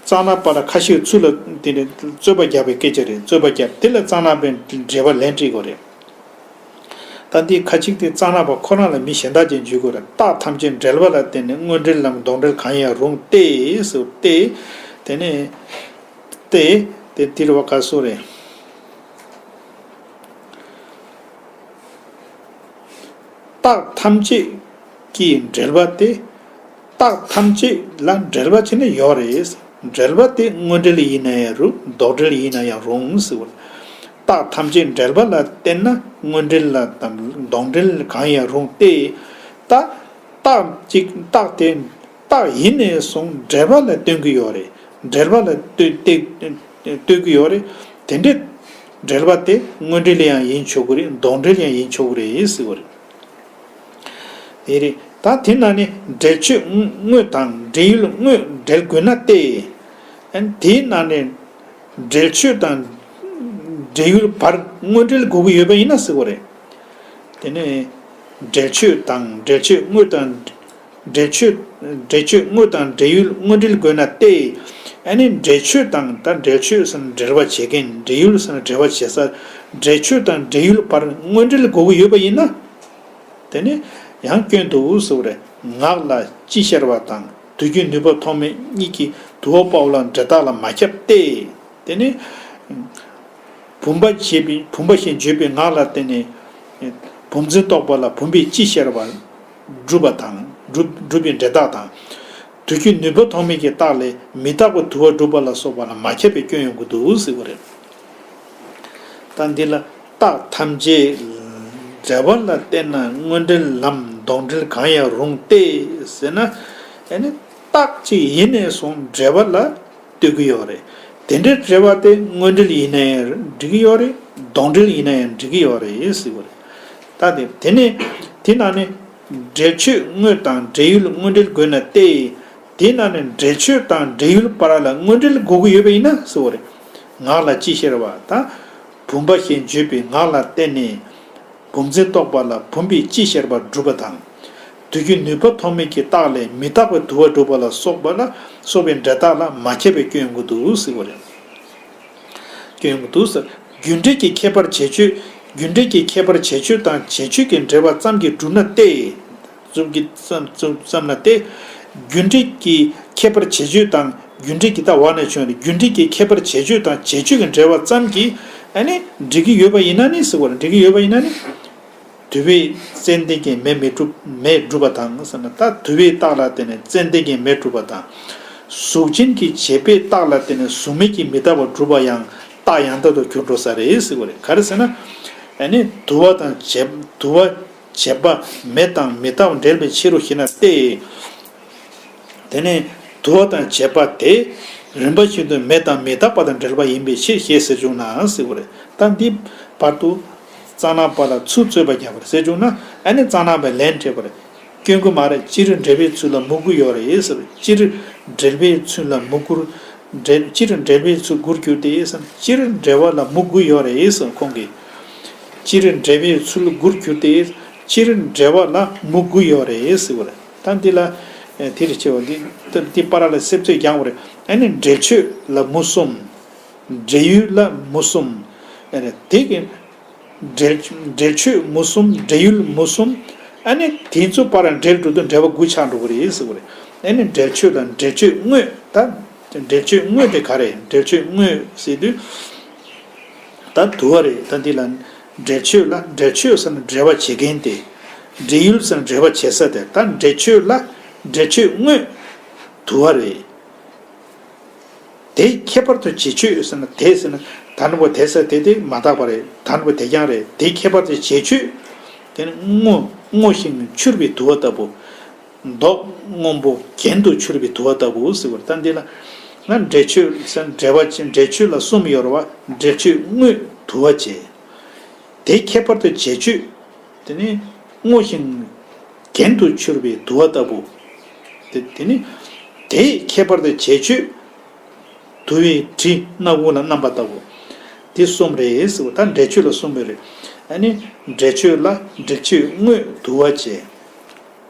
རྩ་ན་པ་ལ་ཁ་ཤས་ཚུར་ལ་འདི་ནི་རྩོད་པ་རྒྱག་པའི་སྐད་ཆ་རེད། རྩོད་པ་རྒྱབ་དེ་ལ་རྩ་ན་པའི་འགྲེལ་པ་ལན་སྤྲད་དགོས་རེད། ད་འདི་ཁ་ཅིག་དེ་རྩ་ན་པ་ཁོ་རང་ལ་མི་གཞན་དག་ཅིག་འཇུག་དགོས་རེད། རྟགས་ཐམས་ཅད་འབྲེལ་བ་ལ་བརྟེན་ནས་དངོས་འབྲེལ་ལམ་དོགས་འབྲེལ་གང་ཡང་རུང་སྟེ་ཟེར་ཏེ། དེ་ནས་ཏེ། དེ་དེ་རུ་བ་ག་སོ་རེད། རྟགས་ཐམས་ཅད་ཀྱི་འབྲེལ་བ་སྟེ། རྟགས་ཐམས་ཅད་ལ་འབྲེལ་བ་ཅི་ནས་ཡོད་རེད། འབྲེལ་བ་དེ་དངོས་འབྲེལ་ཡིན་ན་ཡང་རུང་། དོགས་འབྲེལ་ཡིན་ན་ཡང་རུང་ཟེར་བ། རྟགས་ཐམས་ཅད་འབྲེལ་བ་ལ་བརྟེན་ན་དངོས་འབྲེལ་ལ་དང་དོགས་འབྲེལ་གང་ཡང་རུང་སྟེ། རྟགས་རྟགས་གཅིག་རྟགས་དེ་རྟགས་ཡིན་ནས་བཟུང་འབྲེལ་བ་ལ་སྟོན་གྱི་ཡོད་རེད། འབྲེལ་བ་ལ་ལྟོས་ལྟོས་ལྟོས་ཀྱི་ཡོད་རེད། དེ་འདྲའི་འབྲེལ་བ་དེ་དངོས་འབྲེལ་ཡང་ཡིན་ཆོག་གི་རེད། དོགས་འབྲེལ་ཡང་ཡིན་ཆོག་གི་རེད་ཟེར་བ་རེད། དེ་རེད། ད་དེ་ན་ནི་འབྲེལ་ཆོས་དངོས་དང་འབྲེལ་ཡུལ་དངོས་འབྲེལ་དགོས་ན་སྟེ། ཨན་དེའི་ནང་ནས་འབྲེལ་ཆོས་དང་འབྲེལ་ཡུལ་བར་དངོས་འབྲེལ་དགོས་ཀྱི་ཡོད་པ་ཡིན་ན་ཟེར་བ་རེད། དེ་ནས་འབྲེལ་ཆོས་དང་འབྲེལ་ཆོས་དངོས་དང་། འབྲེལ་ཆོས། འབྲེལ་ཆོས་དངོས་དང་འབྲེལ་ཡུལ་དངོས་འབྲེལ་དགོས་ན་སྟེ། ཨ་ནི་འབྲེལ་ཆོས་དང་། ད་འབྲེལ་ཆོས་ཟེར་ན་འབྲེལ་བ་བྱེད་མཁན། འབྲེལ་ཡུལ་ཟེར་ན་འབྲེལ་བ་བྱེད་ས། འབྲེལ་ཆོས་དང་འབྲེལ་ཡུལ་བར་དངོས་འབྲེལ་དགོས་ཀྱི་ཡོད་པ་ཡིན་ན། དེ་ནི་ཡང་སྐྱོན་འདུག་ཟེར་བ་རེད། ངག་ལ་ཅི་ཤར་བ་དང་དུས་ཀྱི་ནུས་པ་ཐོགས་མེད་གཉིས་ཀྱིས་དུ་བ་དཔའ་བོ་ལ་འབྲེལ་ཐག་ལ་མ་ཁྱབ་སྟེ། དེ་ནི་བུམ་པ་ཞེས་པའི། བུམ་པ་ཞེས་བརྗོད་པའི་ངག་ལ་བརྟེན་ནས་བུམ་འཛིན་རྟོག་པ་ལ་བུམ་པས་ཅི་ཤར་བ་སྒྲུབ་པ་དང་། སྒྲུབ་སྒྲུབ་པའི་འབྲེལ་ཐག་དང་། དུས་ཀྱི་ནུས་པ་ཐོགས་མེད་ཀྱི་རྟགས་ལས་མི་རྟག་པ་དུ་བ་སྒྲུབ་པ་ལ་སོགས་པ་ལ་མ་ཁྱབ་པའི་སྐྱོན་ཡོང་གི་འདུག་ཟེར་བ་རེད། ད་འདི་ལ་རྟགས་ཐམས་ཅད་འབྲེལ་བ་ལ་བརྟེན་ན་དངོས་འབྲེལ་ལམ་དོགས་འབྲེལ་གང་ཡང་རུང་སྟེ་ཟེར་ན། ཨ་ནི་རྟགས་གཅིག་ཡིན་ནས་བཟུང་འབྲེལ་བ་ལ་ལྟོས་ཀྱི་ཡོད་རེད། དེ་འདྲའི་འབྲེལ་བ་དེ་དངོས་འབྲེལ་ཡིན་ན་ཡང་འགྲིག་གི་ཡོད་རེད། དོགས་འབྲེལ་ཡིན་ན་ཡང་འགྲིག་གི་ཡོད་རེད་ཟེར་བ་རེད། ད་དེ་དེ་ནས་དེ་ནང་ནས་འབྲེལ་ཆོས་དངོས་དང་འབྲེལ་ཡུལ་དངོས་འབྲེལ་དགོས་ན་སྟེ། དེ་ནང་ནས་འབྲེལ་ཆོས་དང་འབྲེལ་ཡུལ་བར་ལ་དངོས་འབྲེལ་དགོས་ཀྱི་ཡོད་པ་ཡིན་ན་ཟེར་བ་རེད། ངག་ལ་ཅི་ཤར་བ་དང་། བུམ་པ་ཞེས་བརྗོད་པའི་ངག་ལ་བརྟེན་ནས་བུམ་འཛིན་རྟོག་པ་ལ་བུམ་པས་ཅི་ཤར་བ་སྒྲུབ་པ་དང་། དུས་ཀྱི་ནུས་པ་ཐོགས་མེད་ཀྱི་རྟགས་ལས་མི་རྟག་པའི་དུ་བ་སྒྲུབ་པ་ལ་སོགས་པ་ལ་སོགས་པའི་འབྲེལ་ཐག་ལ་མ་ཁྱབ་པའི་སྐྱོན་ཡོང་གི་འདུག་ཟེར་བ་རེད། སྐྱོན་ཡོང་གི་འདུག་ཟེར། རྒྱུ་འབྲས་ཀྱི་ཁྱད་པར་བྱེད་ཆོས། རྒྱུ་འབྲས་ཀྱི་ཁྱད་པར་བྱེད་ཆོས་དང་བྱེད་ཆོས་ཀྱི་འབྲེལ་བ་ཙམ་གྱིས་གྲུབ་ན་སྟེ། ཙམ་གྱིས་ཙམ་ཙམ་ཙམ་ན་སྟེ། རྒྱུ་འབྲས་ཀྱི་ཁྱད་པར་བྱེད་ཆོས་དང་། རྒྱུ་འབྲས་ཀྱི་ད་བ་ནས་བྱུང་བའི་རྒྱུ་འབྲས་ཀྱི་ཁྱད་པར་བྱེད་ཆོས་དང་བྱེད་ཆོས་ཀྱི་འབྲེལ་བ་ཙམ་གྱིས་ཨ་ནི་འགྲིག་གི་ཡོད་པ་ཡིན་ན་ནི་ཟེར་བ་རེད། འགྲིག་གི་ཡོད་པ་ཡིན་ན་ནི། དུ་བས་ཙན་དན་གྱིས་མེ་མི་འགྲུབ། མེ་འགྲུབ་པ་དང་ཟེར་ན། ད་དུ་བའི་རྟགས་ལ་བརྟེན་ནས་ཙན་དན་གྱིས་མེ་འགྲུབ་པ་དང་། གཟུགས་ཅན་གྱི་བྱེད་པོའི་རྟགས་ལ་བརྟེན་ནས་གཟུགས་མེད་ཀྱི་མི་རྟག་པ་འགྲུབ་པ་ཡང་རྟགས་ཡང་དག་ཏུ་གྱུར་འགྲོ་ས་རེད་ཟེར་བ་རེད། ག་རེ་ཟེར་ན། ཨ་ནི་དུ་བ་དང་བྱེད། དུ་བ་བྱེད་པ་མེ་དང་མི་རྟག་པ་འབྲེལ་བའི་ཕྱིར་རོ་ཞེ་ན་སྟེ། དེ་ནས་དུ་བ་དང་བྱེད་པ་དེ་རིམ་པ་བཞིན་དུ་མེ་དང་མི་རྟག་པ་དང་འབྲེལ་བ་ཡིན་པའི་ཕྱིར་ཞེས་ཟེར་བྱུང་ན་ཟེར་བ་རེད། ད་འདི་བར་དུ་རྩ་ན་པ་ལ་ཚུར་རྩོད་པ་རྒྱག་པར་ཟེར་བྱུང་ན། ཨ་ནི་རྩ་ན་པས་ལན་སྤྲད་པ་རེད། སྐྱོན་དགུ་མ་རེད། སྤྱིར་འབྲེལ་བའི་ཚུལ་ལ་མུ་དགུ་ཡོད་རེད་ཟེར། སྤྱིར་འབྲེལ་བའི་ཚུལ་ལ་མུ་དགུར། འབྲེལ། སྤྱིར་འབྲེལ་བའི་ཚུལ་དགུར་གྱུར་ཏེ་ཟེར། སྤྱིར་འབྲེལ་བ་ལ་མུ་དགུ་ཡོད་རེད་ཟེར་ཁོང་གིས། སྤྱིར་འབྲེལ་བའི་ཚུལ་དགུར་གྱུར་ཏེ། སྤྱིར་འབྲེལ་བ་ལ་མུ་དགུ་ཡོད་རེད་ཟེར་བ་རེད། ད་འདི་ལ་ཨེ་དེ་རེ་ཆེ་བ་འདི་འདི་པ་ར་ལ་སེབ་རྩོད་རྒྱག་པ་རེད། ཨ་ནི་འབྲེལ་ཆོས་ལ་མུ་གསུམ། འབྲེལ་ཡུལ་ལ་མུ་གསུམ། ཨ་ནི་དེ་གི་འབྲེལ་འབྲེལ་ཆོས་མུ་གསུམ། འབྲེལ་ཡུལ་མུ་གསུམ། ཨ་ནི་དེ་ཚོ་པ་ར་འབྲེལ་འགྲོ་དུས་འབྲེལ་བ་དགུ་ཆགས་འགྲོ་གི་རེད་ཟེར་བ་རེད། ཨ་ནི་འབྲེལ་ཆོས་ལ་འབྲེལ་ཆོས་དངོས། ད་འབྲེལ་ཆོས་དངོས་དེ་ག་རེ། འབྲེལ་ཆོས་དངོས་ཟེར་དུས། ད་དུ་བ་རེད། ད་འདི་ལ་འགྲེལ་ཆོས་ལ། འགྲེལ་ཆོས་ཟེར་ན་འགྲེལ་པ་བྱེད་མཁན་དེ། འགྲེལ་ཡུལ་ཟེར་ན་འགྲེལ་པ་བྱེད་ས་དེ། ད་འགྲེལ་ཆོས་ལ་འགྲེལ་ཆོས་དངོས་དུ་བ་རེད། དེ་ཁྱད་པར་དུ་བྱེད་ཆོས་ཟེར་ན། དེ་ཟེར་ན་ད་ནི་པོ་དེ་ཟེར་དེ་དེ་མ་དག་པ་རེད། ད་ནི་པོ་དེ་རྐྱང་རེད། དེ་ཁྱད་པར་དུ་བྱེད་ཆོས་དེ་ནི་དངོས། དངོས་ཤིང་འཕྱུར་བའི་དུ་བ་ལྟ་བུ། མདོག་སྔོན་པོ་གྱེན་དུ་འཕྱུར་བའི་དུ་བ་ལྟ་བུ་ཟེར་བ་རེད། ད་འདི་ལ་ང་འགྲེལ་ཆོས་ཟེར་འགྲེལ་པ་ཅན། འགྲེལ་ཆོས་ལ་གསུམ་ཡོད་རེད་བ། འགྲེལ་ཆོས་དངོས་དུ་བ་བྱེད། དེ་ཁྱད་པར་དུ་བྱེད་ཆོས་དེ་ནི་དངོས་ཤིང་གྱེན་དུ་འཕྱུར་བའི་དུ་བ་ལྟ་བུ། དེ་དེ་ནི་དེ་ཁྱད་པར་དུ་བྱེད་ཆོས་དུ་བའི་དྲི་སྣ་ཁུང་ལ་རྣམ་པ་ལྟ་བུ། དེ་གསུམ་རེད་ཟེར་བ། ད་འགྲེལ་ཆོས་ལ་གསུམ་ཡོད་རེད། ཨ་ནི་འགྲེལ་ཆོས་ལ་འགྲེལ་ཆོས་དངོས་དུ་བ་བྱེད།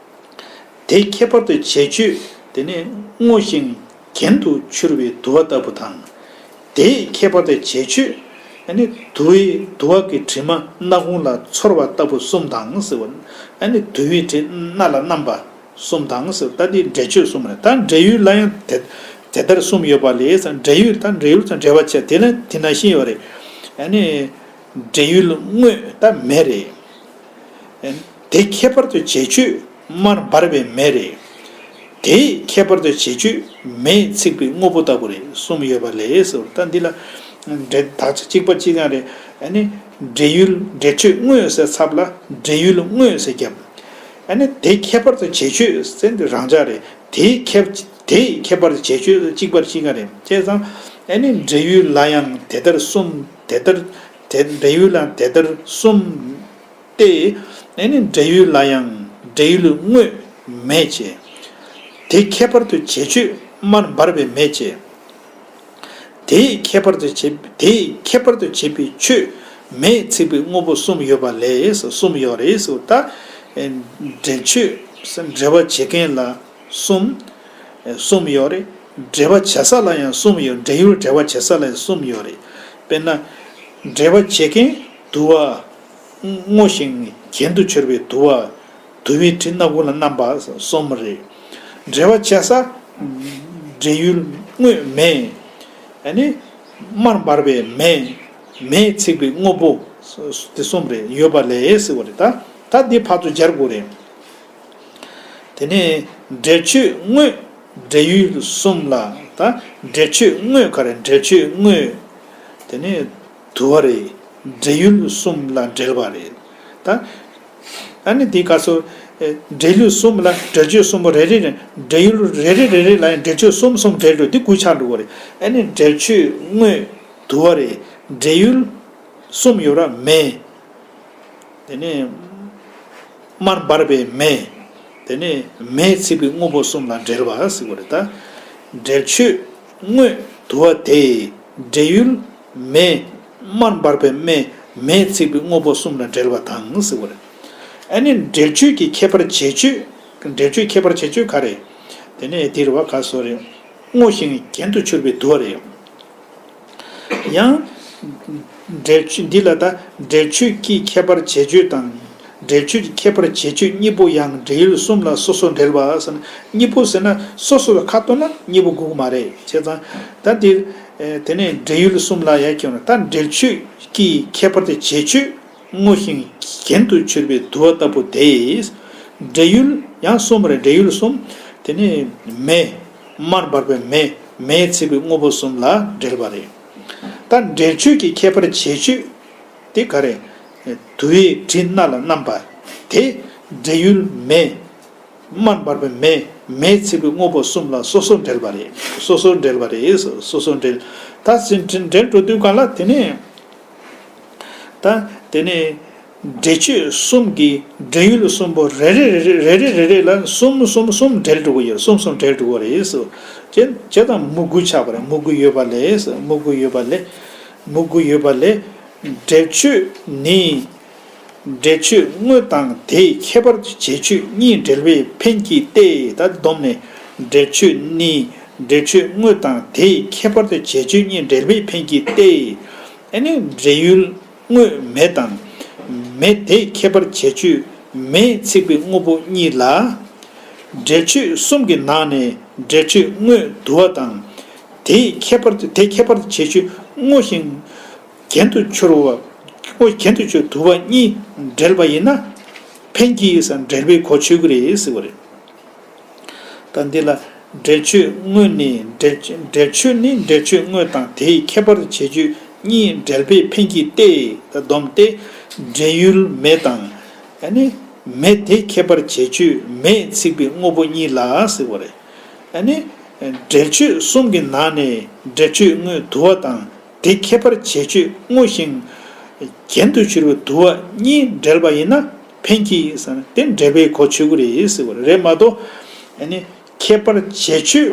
དེ་ཁྱད་པར་དུ་བྱེད་ཆོས་དེ་ནི་དངོས་ཤིང་གྱེན་དུ་འཕྱུར་བའི་དུ་བ་ལྟ་བུ་དང་། དེ་ཁྱད་པར་དུ་བྱེད་ཆོས་ཨ་ནི་དུ་བའི། དུ་བ་གི་དྲི་མ་སྣ་ཁུང་ལ་ཚོར་བ་ལྟ་བུ་གསུམ་དང་ཟེར་བ། ཨ་ནི་དུ་བའི་དྲི་སྣ་ལ་རྣམ་པ་གསུམ་དང་ཟེར་བ། ད་འདི་འགྲེལ་ཆོས་གསུམ་རེད། ད་འགྲེལ་ཡུལ་ལ་ཡང་དེ་དེ་ལྟར་གསུམ་ཡོད་པ་ལས་ཟེར། འགྲེལ་ཡུལ། ད་འགྲེལ་ཡུལ་དང་འགྲེལ་པ་བྱས། དེ་ལ་དེ་ནང་བཞིན་ཡོད་རེད། ཨ་ནི་འགྲེལ་ཡུལ་དངོས་ད་མེ་རེད། དེ་ཁྱད་པར་དུ་བྱེད་ཆོས་དམར་འབར་བའི་མེ་རེད། དེ་ཁྱད་པར་དུ་བྱེད་ཆོས་མེས་ཚིག་པའི་དངོས་པོ་ལྟ་བུ་རེད། གསུམ་ཡོད་པ་ལས་ཟེར། ད་འདི་ལ་འགྲེལ་དག་ཆ་གཅིག་པ་གཅིག་རྐྱང་རེད། ཨ་ནི་འགྲེལ་ཡུལ། འགྲེལ་ཆོས་དངོས་ཟེར་ཚབ་ལ་འགྲེལ་ཡུལ་དངོས་ཟེར་བརྒྱབ། ཨ་ནི་དེ་ཁྱད་པར་དུ་བྱེད་ཆོས་ཟེར་འདི་རང་འཇགས་རེད། དེ་ཁྱད། དེ་ཁྱད་པར་དུ་བྱེད་ཆོས་གཅིག་པ་གཅིག་རྐྱང་རེད། བྱས་ཙང་ཨ་ནི་འགྲེལ་ཡུལ་ལ་ཡང་དེ་ལྟར་གསུམ། དེ་ལྟར། དེ་འགྲེལ་ཡུལ་ལ་དེ་ལྟར་གསུམ། སྟེ། ཨ་ནི་འགྲེལ་ཡུལ་ལ་ཡང་འགྲེལ་ཡུལ་དངོས་མེ་བྱེད། དེ་ཁྱད་པར་དུ་བྱེད་ཆོས་དམར་འབར་བའི་མེ་བྱེད། དེས་ཁྱད་པར་དུ་བྱེད། དེས་ཁྱད་པར་དུ་བྱེད་པའི་ཆོས་མེས་ཚིག་པའི་དངོས་པོ་གསུམ་ཡོད་པ་ལས། གསུམ་ཡོད་རེད་ཟེར། ད་འགྲེལ་ཆོས་འགྲེལ་པ་བྱེད་མཁན་ལ་གསུམ། གསུམ་ཡོད་རེད། འགྲེལ་པ་བྱེད་ས་ལ་ཡང་གསུམ་ཡོད། འགྲེལ་ཡུལ་འགྲེལ་པ་བྱེད་ས་ལ་ཡང་གསུམ་ཡོད་རེད། དཔེར་ན། འགྲེལ་པ་བྱེད་མཁན་དུ་བ། དངོས་ཤིང་གྱེན་དུ་འཕྱུར་བའི་དུ་བ། དུ་བའི་དྲི་སྣ་ཁུང་ལ་རྣམ་པ་གསུམ་རེད། འགྲེལ་པ་བྱེད་ས། འགྲེལ་ཡུལ་དངོས་མེ། ཨ་ནི་དམར་འབར་བའི་མེ། མེས་ཚིག་པའི་དངོས་པོ་དེ་གསུམ་རེད། ཡོད་པ་ལས་ཟེར་བ་རེད། ད་ད་འདི་ཕར་ཚུར་སྦྱར་དགོས་རེད། དེ་ནས་འགྲེལ་ཆོས་དངོས། འགྲེལ་ཡུལ་གསུམ་ལ། ད་འགྲེལ་ཆོས་དངོས་ག་རེ། འགྲེལ་ཆོས་དངོས། དེ་ནས་དུ་བ་རེད། འགྲེལ་ཡུལ་གསུམ་ལ་འགྲེལ་པ་རེད། ད་ཨ་ནི་དེ་ག་སོ། ཨེ། འགྲེལ་ཡུལ་གསུམ་ལ་འགྲེལ་ཆོས་གསུམ་པོ་རེ་རེ་རེ། འགྲེལ་ཡུལ་རེ་རེ་རེ་རེ་ལ་ཡང་འགྲེལ་ཆོས་གསུམ་གསུམ་འགྲེལ་འགྲོ། འདི་དགུ་ཆགས་འགྲོ་གི་རེད། ཨ་ནི་འགྲེལ་ཆོས་དངོས་དུ་བ་རེད། འགྲེལ་ཡུལ་གསུམ་ཡོད་ར་མེ། དེ་ནས་དམར་འབར་བའི་མེ། དེ་ནས་མེས་ཚིག་པའི་དངོས་པོ་གསུམ་ལ་འགྲེལ་པ་ཟེར་བ་རེད། ད་འགྲེལ་ཆོས་དངོས་དུ་བ་དེ། འགྲེལ་ཡུལ་མེ། དམར་འབར་བའི་མེ། མེས་ཚིག་པའི་དངོས་པོ་གསུམ་ལ་འགྲེལ་པ་དང་ཟེར་བ་རེད། ཨ་ནི་འགྲེལ་ཆོས་ཀྱི་ཁྱད་པར་བྱེད་ཆོས། འགྲེལ་ཆོས་ཁྱད་པར་བྱེད་ཆོས་ག་རེ། དེ་ནས་དེ་རེད་བ། ག་སོ་རེད། དངོས་ཤིང་གྱེན་དུ་འཕྱུར་བའི་དུ་བ་རེད། ཡང་། འགྲེལ་ཆོས་འདི་ལ་ད་འགྲེལ་ཆོས་ཀྱི་ཁྱད་པར་བྱེད་ཆོས་དང་། འགྲེལ་ཆོས་ཀྱི་ཁྱད་པར་བྱེད་ཆོས་གཉིས་པོ་ཡང་འགྲེལ་ཡུལ་གསུམ་ལ་སོ་སོར་འགྲེལ་བ་ཟེར་ན། གཉིས་པོ་ཟེར་ན་སོ་སོ་ལ་ཁ་གཏོགས་ན་གཉིས་པོ་དགོས་ཀྱི་མ་རེད། བྱས་ཙང་ད་འདིར། ཨེ། དེ་ནས་འགྲེལ་ཡུལ་གསུམ་ལ་ཡང་ཁྱོད་ན། ད་འགྲེལ་ཆོས་ཀྱི་ཁྱད་པར་དུ་བྱེད་ཆོས་དངོས་ཤིང་གྱེན་དུ་འཕྱུར་བའི་དུ་བ་ལྟ་བུ་དེས། འགྲེལ་ཡུལ་ཡང་གསུམ་རེད། འགྲེལ་ཡུལ་གསུམ། དེ་ནས་མེ། དམར་འབར་བའི་མེ། མེས་ཚིག་པའི་དངོས་པོ་གསུམ་ལ་འགྲེལ་པ་རེད། ད་འགྲེལ་ཆོས་ཀྱི་ཁྱད་པར་བྱེད་ཆོས་དེ་ག་རེ། དུ་བའི་དྲི་སྣ་ལ་རྣམ་པ་དེ། འགྲེལ་ཡུལ་མེ། དམར་འབར་བའི་མེ། མེས་ཚིག་པའི་དངོས་པོ་གསུམ་ལ་སོ་སོར་འགྲེལ་པ་རེད། སོ་སོར་འགྲེལ་པ་རེད། སོ་སོ་སོར་འགྲེལ། ད་ཟིན་འགྲེལ་འགྲོ་དུས་གང་ལ་དེ་ནས། ད་དེ་ནས་འགྲེལ་ཆོས་གསུམ་གྱི་འགྲེལ་ཡུལ་གསུམ་པོ་རེ་རེ་རེ་རེ་ལ་གསུམ་གསུམ་གསུམ་འགྲེལ་འགྲོ་གི་ཡོད། གསུམ་གསུམ་འགྲེལ་འགྲོ་གི་རེད། བྱས་ཙང་མུ་དགུ་ཆགས་པ་རེད། མུ་དགུ་ཡོད་པ་ལས། མུ་དགུ་ཡོད་པ་ལས། མུ་དགུ་ཡོད་པ་ལས། འགྲེལ་ཆོས་ནི། འགྲེལ་ཆོས་དངོས་དང་དེའི་ཁྱད་པར་བྱེད་ཆོས་གཉིས་འབྲེལ་བའི་ཕན་གྱིས་ཏེ། ད་བསྡོམས་ནས། འགྲེལ་ཆོས་ནི། འགྲེལ་ཆོས་དངོས་དང་དེའི་ཁྱད་པར་དུ་བྱེད་ཆོས་གཉིས་འབྲེལ་བའི་ཕན་གྱིས་ཏེ། ཨ་ནི་འགྲེལ་ཡུལ་དངོས་མེ་དང་། མེ་དེའི་ཁྱད་པར་བྱེད་ཆོས་མེས་ཚིག་པའི་དངོས་པོ་གཉིས་ལ། འགྲེལ་ཆོས་གསུམ་གྱི་ནང་ནས་འགྲེལ་ཆོས་དངོས་དུ་བ་དང་། དེའི་ཁྱད་པར་དུ། དེ་ཁྱད་པར་དུ་བྱེད་ཆོས་དངོས་ཤིང་ གྱེན་དུ་འཕྱུར་བ། དངོས་གྱེན་དུ་འཕྱུར་དུ་བ་གཉིས་འབྲེལ་བ་ཡིན་ན་ཕན་གྱི་ཟེར་འབྲེལ་པའི་གོ་ཆོད་ཀྱི་རེད་ཟེར་བ་རེད། ད་འདི་ལ་འབྲེལ་ཆོད་དངོས་ནི་འབྲེལ་འབྲེལ་ཆོད་ནི་འབྲེལ་ཆོད་དངོས་དང་དེའི་ཁྱད་པར་བྱེད་ཆོས་གཉིས་འབྲེལ་པའི་ཕན་གྱི་སྟེ། ད་སྡོམ་སྟེ། འབྲེལ་ཡུལ་མེ་དང་། ཨ་ནི་མེ་དེ་ཁྱད་པར་བྱེད་ཆོས་མེས་ཚིག་པའི་དངོས་པོ་གཉིས་ལ་ཟེར་བ་རེད། ཨ་ནི་འབྲེལ་ཆོད་གསུམ་གྱི་ནང་ནས་འབྲེལ་ཆོད་དངོས་དུ་བ་དང་དེ་ཁྱད་པར་བྱེད་ཆོས་དངོས་ཤིང་། གྱེན་དུ་འཕྱུར་བའི་དུ་བ་གཉིས་འབྲེལ་པ་ཡིན་ན་ཕན་གྱི་ཟེར་ན་དེ་འབྲེལ་པའི་གོ་ཆོད་ཀྱི་རེད་ཟེར་བ་རེད་མ་གཏོགས། ཨ་ནི་ཁྱད་པར་བྱེད་ཆོས་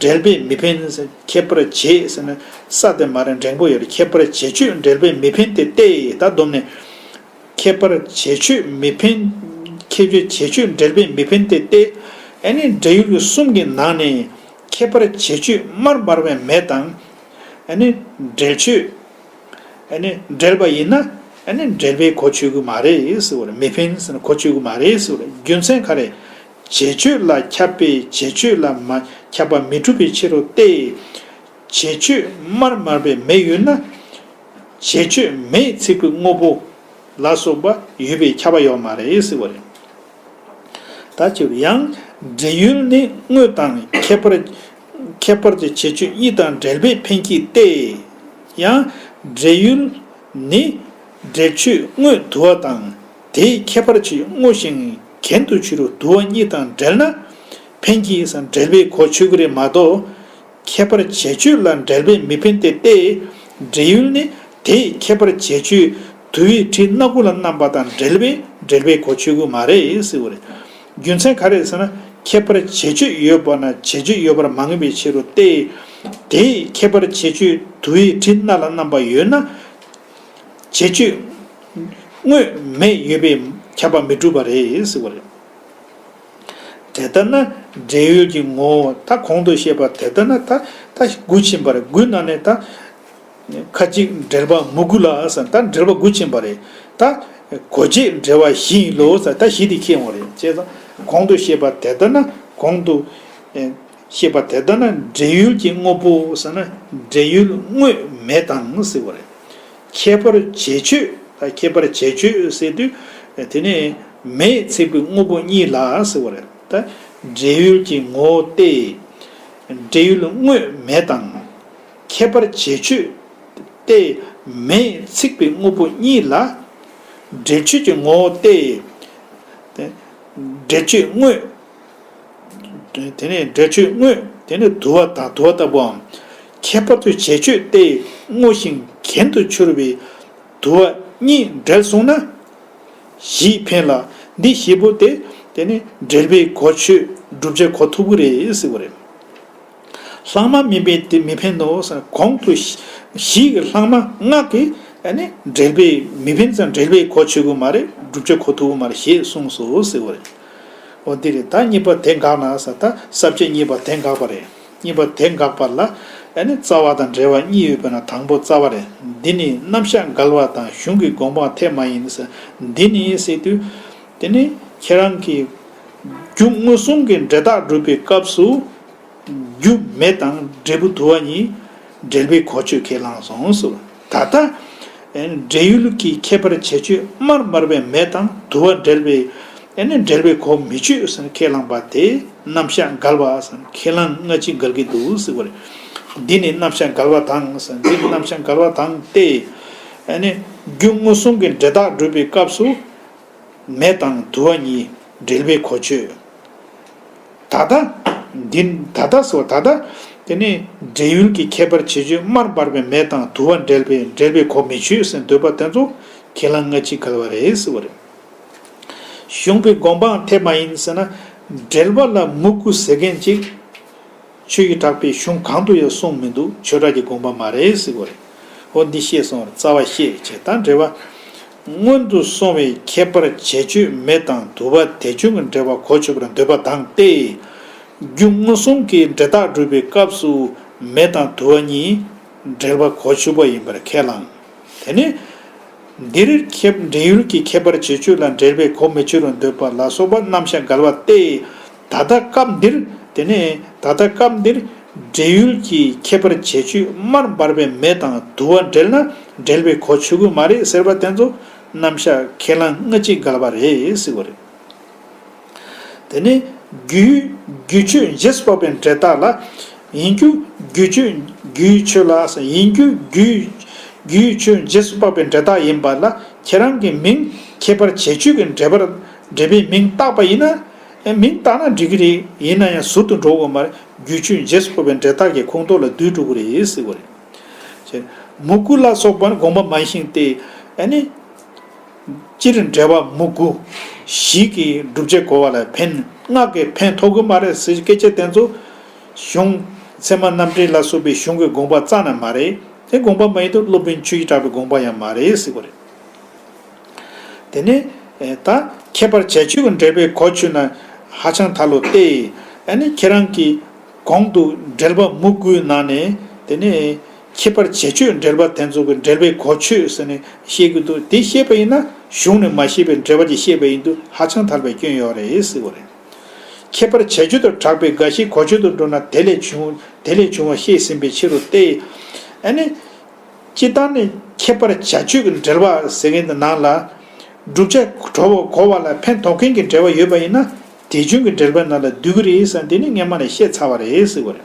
འབྲེལ་པས་མི་ཕན་ཟེར། ཁྱད་པར་བྱེད་ཟེར་ན་ས་དེ་མ་རེད། འགྲེང་པོ་ཡོད་རེད། ཁྱད་པར་བྱེད་ཆོས་འབྲེལ་པས་མི་ཕན་དེ་སྟེ། ད་སྡོམ་ནས། ཁྱད་པར་བྱེད་ཆོས་མི་ཕན། ཁྱད་པར་བྱེད་ཆོས་འབྲེལ་པས་མི་ཕན་དེ་སྟེ། ཨ་ནི་འབྲེལ་ཡུལ་གསུམ་གྱི་ནང་ནས་ཁྱད་པར་བྱེད་ཆོས་དམར་འབར་བའི་མེ་དང་། ཨ་ནི་འབྲེལ་ཆོས། ཨ་ནི་འབྲེལ་པ་ཡིན་ན། ཨ་ནི་འབྲེལ་པའི་གོ་ཆོད་ཀྱི་མ་རེད་ཟེར་བ་རེད། མི་ཕན་ཟེར་ན་གོ་ཆོད་ཀྱི་མ་རེད་ཟེར་བ་རེད། རྒྱུ་མཚན་ག་རེ། བྱེད་ཆོས་ལ་ཁྱབ་པའི་བྱེད་ཆོས་ལ་མ་ཁྱབ་པ་མི་འགྲུབ་པའི་ཕྱིར་རོ་སྟེ། བྱེད་ཆོས་དམར་འབར་བའི་མེ་ཡོད་ན། བྱེད་ཆོས་མེས་ཚིག་པའི་དངོས་པོ་ལ་སོགས་པ་ཡོད་པས་ཁྱབ་པ་ཡོད་མ་རེད་ཟེར་བ་རེད། ད་ཅིར་ཡང་འབྲེལ་ཡུལ་ནི་དངོས་དང་ཁྱད་པར། ཁྱད་པར་གྱི་བྱེད་ཆོས་གཉིས་དང་འབྲེལ་པའི་ཕན་གྱི་སྟེ། ཡང་འབྲེལ་ཡུལ་ནི་འབྲེལ་ཆོས་དངོས་དུ་བ་དང་དེའི་ཁྱད་པར་གྱི་དངོས་ཤིང་གྱེན་དུ་འཕྱུར་དུ་བ་གཉིས་དང་འབྲེལ་ན་ཕན་གྱི་ཟེར་འབྲེལ་པའི་གོ་ཆོད་ཀྱི་རེད་མ་གཏོགས། ཁྱད་པར་བྱེད་ཆོས་ལ་འབྲེལ་པས་མི་ཕན་ཏེ་སྟེ། འབྲེལ་ཡུལ་ནི་དེས་ཁྱད་པར་བྱེད་ཆོས་དུ་བའི་དྲི་སྣ་དགུ་ལ་རྣམ་པ་དང་འབྲེལ་བས་འབྲེལ་པའི་གོ་ཆོད་ཀྱི་མ་རེད་ཟེར་བ་རེད། རྒྱུ་མཚན་ག་རེ་ཟེར་ན་ཁྱད་པར་བྱེད་ཆོས་ཡོད་པ་ན་བྱེད་ཆོས་ཡོད་པར་མ་ངེས་པའི་ཕྱིར་རོ་སྟེ། དེས་ཁྱད་པར་བྱེད་ཆོས་དུ་བའི་དྲི་སྣ་ལ་རྣམ་པ་ཡོད་ན། བྱེད་ཆོས་དངོས་མེ་ཡོད་པས་ཁྱབ་པ་མི་འགྲུབ་པ་རེད་ཟེར་བ་རེད། དེ་ལྟར་ན་འབྲེལ་ཡུལ་གྱི་ངོ་བོ་ད་གོང་དུ་བཤད་པ་དེ་ལྟར་ན་ད་ད་དགུ་ཕྱིན་པ་རེད། དགུའི་ནང་ནས་ད་ཁ་ཅིག་འབྲེལ་པ་མུ་གུ་ལ་ཟེར། ད་འབྲེལ་པ་དགུ་ཕྱིན་པ་རེད། ད་གོ་བྱེད་འབྲེལ་པ་བཞི་ཡིན་ལོ་ཟེར། ད་བཞི་དེ་ཁེལ་འོང་རེད། བྱས་ཙང་གོང་དུ་བཤད་པ་དེ་ལྟར་ན་གོང་དུ་བཤད་པ་དེ་ལྟར་ན་འབྲེལ་ཡུལ་གྱི་དངོས་པོ་ཟེར་ན་འབྲེལ་ཡུལ་དངོས་མེ་དང་ཟེར་བ་རེད། ཁྱད་པར་བྱེད་ཆོས། ད་ཁྱད་པར་བྱེད་ཆོས་ཟེར་དུས་དེ་ནི་མེས་ཚིག་པའི་དངོས་པོ་གཉིས་ལ་ཟེར་བ་རེད། ད་འབྲེལ་ཡུལ་གྱི་ངོ་བོ་སྟེ། འབྲེལ་ཡུལ་དངོས་མེ་དང་། ཁྱད་པར་བྱེད་ཆོས་སྟེ་མེས་ཚིག་པའི་དངོས་པོ་གཉིས་ལ། འབྲེལ་ཆོས་ཀྱི་ངོ་བོ་སྟེ། འབྲེལ་ཆོས་དངོས། དེ་ནས་འབྲེལ་ཆོས་དངོས། དེ་ནས་དུ་བ་དང་དུ་བ་ལྟ་བུའམ། ཁྱད་པར་དུ་བྱེད་ཆོས་ཏེ་དངོས་ཤིང་གྱེན་དུ་འཕྱུར་བའི་དུ་བ་གཉིས་འབྲེལ་སོང་ན། བཞི་ཕན་ལ། འདི་བཞི་པོ་དེ་དེ་ནི་འབྲེལ་པའི་གོ་ཆོད་བསྒྲུབ་བྱ་གོ་ཐུབ་ཀྱི་རེད་ཟེར་བ་རེད། ལྷག་མ་མིན་པས་དེ་མི་ཕན་ནོ་ཟེར། གོང་དུ་བཞི་གི་ལྷག་མ་ལྔ་གི་ཨ་ནི་འབྲེལ་པའི་མི་ཕན་ཙང་འབྲེལ་པའི་གོ་ཆོད་ཀྱི་མ་རེད། བསྒྲུབ་བྱ་གོ་ཐུབ་ཀྱི་མ་རེད་ཞེས་གསུངས་སོ་ཟེར་བ་རེད། འོ་འདི་རེད། ད་གཉིས་པ་དེ་འགག་ན་ཟེར། ད་ས་བཅད་གཉིས་པ་དེ་འགག་པ་རེད། གཉིས་པ་དེ་འགག་པ་ལ་ཨ་ནི་རྩ་བ་དང་འབྲེལ་བ་གཉིས་ཡོད་པ་ན་དང་པོ་རྩ་བ་རེད། འདི་ནི་རྣམ་གཞག་འགལ་བ་དང་གཞུང་གི་དགོངས་པ་འཐད་མ་ཡིན་ཟེར། འདི་ནི་ཟེར་དུས་དེ་ནི་ཁྱེད་རང་གི་རྒྱུ་མངོན་སུམ་གྱི་འབྲས་རྟགས་སྒྲུབ་པའི་སྐབས་སུ། རྒྱུ་མེ་དང་འབྲས་བུ་དུ་བ་གཉིས་འབྲེལ་པའི་གོ་ཆོད་ཁས་བླངས་སོང་ཟེར། ད་ལྟ་འབྲེལ་ཡུལ་གྱི་ཁྱད་པར་བྱེད་ཆོས་དམར་འབར་བའི་མེ་དང་དུ་བ་འབྲེལ་བའི་ཨ་ནི་འབྲེལ་པའི་གོ་མི་ཆོད་ཟེར་ཁས་བླངས་པ་དེ་རྣམ་གཞག་འགལ་བ་ཟེར། ཁས་བླངས་སྔ་ཕྱི་འགལ་གྱི་འདུག་ཟེར་བ་རེད། འདི་ནི་རྣམ་གཞག་འགལ་བ་དང་ཟེར། འདི་ནི་རྣམ་གཞག་འགལ་བ་དང་སྟེ། ཨ་ནི་རྒྱུ་མངོན་སུམ་གྱི་འབྲས་རྟགས་སྒྲུབ་པའི་སྐབས་སུ། མེ་དང་དུ་བ་གཉིས་འབྲེལ་པའི་གོ་ཆོད། ད་ལྟ་འདི་ད་ལྟ་སོ་ད་ལྟ་དེ་ནི་འབྲེལ་ཡུལ་གྱི་ཁྱད་པར་བྱེད་ཆོས་དམར་འབར་བའི་མེ་དང་དུ་བ་འབྲེལ་པའི་འབྲེལ་པའི་གོ་མི་ཆོད་ཟེར་འདོད་པ་དེ་ཚོ་ཁས་བླངས་སྔ་ཕྱི་འགལ་བ་རེད་ཟེར་བ་རེད། གཞུང་པའི་དགོངས་པའང་འཐད་མ་ཡིན་ཟེར་ན། འབྲེལ་བ་ལ་མུ་གུ་ཟེར་མཁན་ཅིག་ཆོས་ཀྱི་གྲགས་པའི་གཞུང་གང་དུ་ཡང་གསུངས་མི་འདུག་ཆོས་གྲགས་ཀྱི་དགོངས་པ་མ་རེད་ཟེར་བ་རེད། འོ་འདི་ཤེས་སོང་བར་རྩ་བ་ཤེས་བྱས་ད་འབྲེལ་བ། སྔོན་དུ་སོང་བའི་ཁྱད་པར་བྱེད་ཆོས་མེ་དང་དུ་བ་དེ་བྱུང་གི་འབྲེལ་བ་གོ་ཆོད་པར་འདོད་པ་དང་སྟེ། རྒྱུ་མངོན་སུམ་གྱི་འབྲས་རྟགས་སྒྲུབ་པའི་སྐབས་སུ་མེ་དང་དུ་བ་གཉིས་འབྲེལ་བ་གོ་ཆོད་པ་ཡིན་པར་ཁས་བླངས། དེ་ནི། འདིར་ཁྱད་འབྲེལ་ཡུལ་གྱི་ཁྱད་པར་བྱེད་ཆོས་ལ་འབྲེལ་པའི་གོ་མི་ཆོད་རུང་འདོད་པ་ལ་སོགས་པ་རྣམ་གཞག་འགལ་བ་སྟེ། ད་ལྟ་སྐབས་འདིར་དེ་ནས་ད་ལྟ་སྐབས་འདིར་ འབྲེལ་ཡུལ་གྱི་ཁྱད་པར་བྱེད་ཆོས་དམར་འབར་བའི་མེ་དང་དུ་བ་འབྲེལ་ན་འབྲེལ་བའི་གོ་ཆོད་ཀྱི་མ་རེད་ཟེར་བ་དེ་ཚོ་རྣམ་གཞག་ཁས་བླངས་སྔ་ཕྱི་འགལ་བ་རེད་ཟེར་བ་རེད། དེ་ནས་རྒྱུའི་རྒྱུ་ཆོས་རྗེས་སུ་དཔག་པའི་འབྲེལ་ཐག་ལ། ཡིན་རྒྱུ་རྒྱུ་ཆོས་རྒྱུའི་ཆོས་ལ། ཡིན་རྒྱུ་རྒྱུའི་རྒྱུའི་ཆོས་རྗེས་སུ་དཔག་པའི་འབྲེལ་ཐག་ཡིན་པ་ལ། ཁྱེད་རང་གི་མིང་ཁྱད་པར་བྱེད་ཆོས་ཀྱི་འབྲེལ་པར་འབྲེལ་པའི་མིང་བཏགས་པ་ཡིན་ན། ཨེ་མིང་བཏགས་ན་འགྲིག་གི་རེད། ཡིན་ན་ཡང་ཟུར་དུ་འགྲོ་དགོས་མ་རེད། རྒྱུ་ཆོས་རྗེས་སུ་དཔག་པའི་འབྲེལ་ཐག་གི་ཁོངས་གཏོགས་ལ་བསྡུས་འགྲོ་གི་རེད་ཟེར་བ་རེད། མུ་གུ་ལ་སོགས་པར་དགོངས་པ་མ་ཡིན་ཞིང་སྟེ། ཨ་ནི། སྤྱིར་འབྲེལ་བ་མུ་གུ་བཞི་གིས་བསྒྲུབ་བྱ་གོ་བ་ལ་ཕན། སྔགས་ཀྱིས་ཕན་ཐོགས་ཀྱི་མ་རེད་ཟེར་སྐད་ཆ་དེ་ཚོ་གཞུང་ཚད་མ་རྣམ་འགྲེལ་ལ་སོགས་པའི་གཞུང་གི་དགོངས་པ་རྩ་ནས་མ་རེད། དེ་དགོངས་པ་མ་ཡིན་དུས་སློབ་དཔོན་ཆོས་ཀྱི་གྲགས་པའི་དགོངས་པ་ཡང་མ་རེད་ཟེར་བ་རེད། དེ་ནས་ད་ཁྱད་པར་བྱ་སྤྱོད་ཀྱི་འབྲེལ་པའི་གོ་ཆོད་ན་ཧ་ཅང་ཐལ་ལོ་སྟེ། ཨ་ནི་ཁྱེད་རང་གིས་གོང་དུ་འགྲེལ་པ་མུ་གུའི་ནང་ནས་དེ་ནས་ཁྱད་པར་བྱ་སྤྱོད་འབྲེལ་པ་དེ་ཚོ་གི་འབྲེལ་པའི་གོ་ཆོད་ཟེར་ནས་བཤད་ཀྱི་འདུག་དེ་བཤད་པ་ཡིན་ན་གཞུང་ནས་མ་བཤད་པའི་འགྲེལ་པ་ཅིག་བཤད་པ་ཡིན་དུས་ཧ་ཅང་ཐལ་བའི་སྐྱོན་ཡོད་རེད་ཟེར་བ་རེད། ཁྱད་པར་བྱ་སྤྱོད་དུ་གྲགས་པའི་འགའ་ཞིག་གོ་ཆོད་དུ་འགྲོ་ན་དེ་ལས་བྱུང་དེ་ལས་བྱུང་བ་བཤད་ཟིན་པའི་ཕྱིར་རོ་སྟེ། ཨ་ནི། སྤྱིར་བཏང་ནི་ཁྱད་པར་བྱ་སྤྱོད་ཀྱི་འབྲེལ་བ་ཟེར་མཁན་དེ་ནང་ལ། བསྒྲུབ་བྱ་གྲོགས་པོ་གོ་བ་ལ་ཕན་ཐོགས་མཁན་གྱི་འབྲེལ་བ་ཡོད་པ་ཡིན་ན། དེ་བྱུང་གི་འབྲེལ་པའི་ནང་ལ་འདུས་ཀྱི་རེད་ཟེར་འདི་ནི་སྔན་མ་ནས་བཤད་ཚར་བ་རེད་ཟེར་བ་རེད།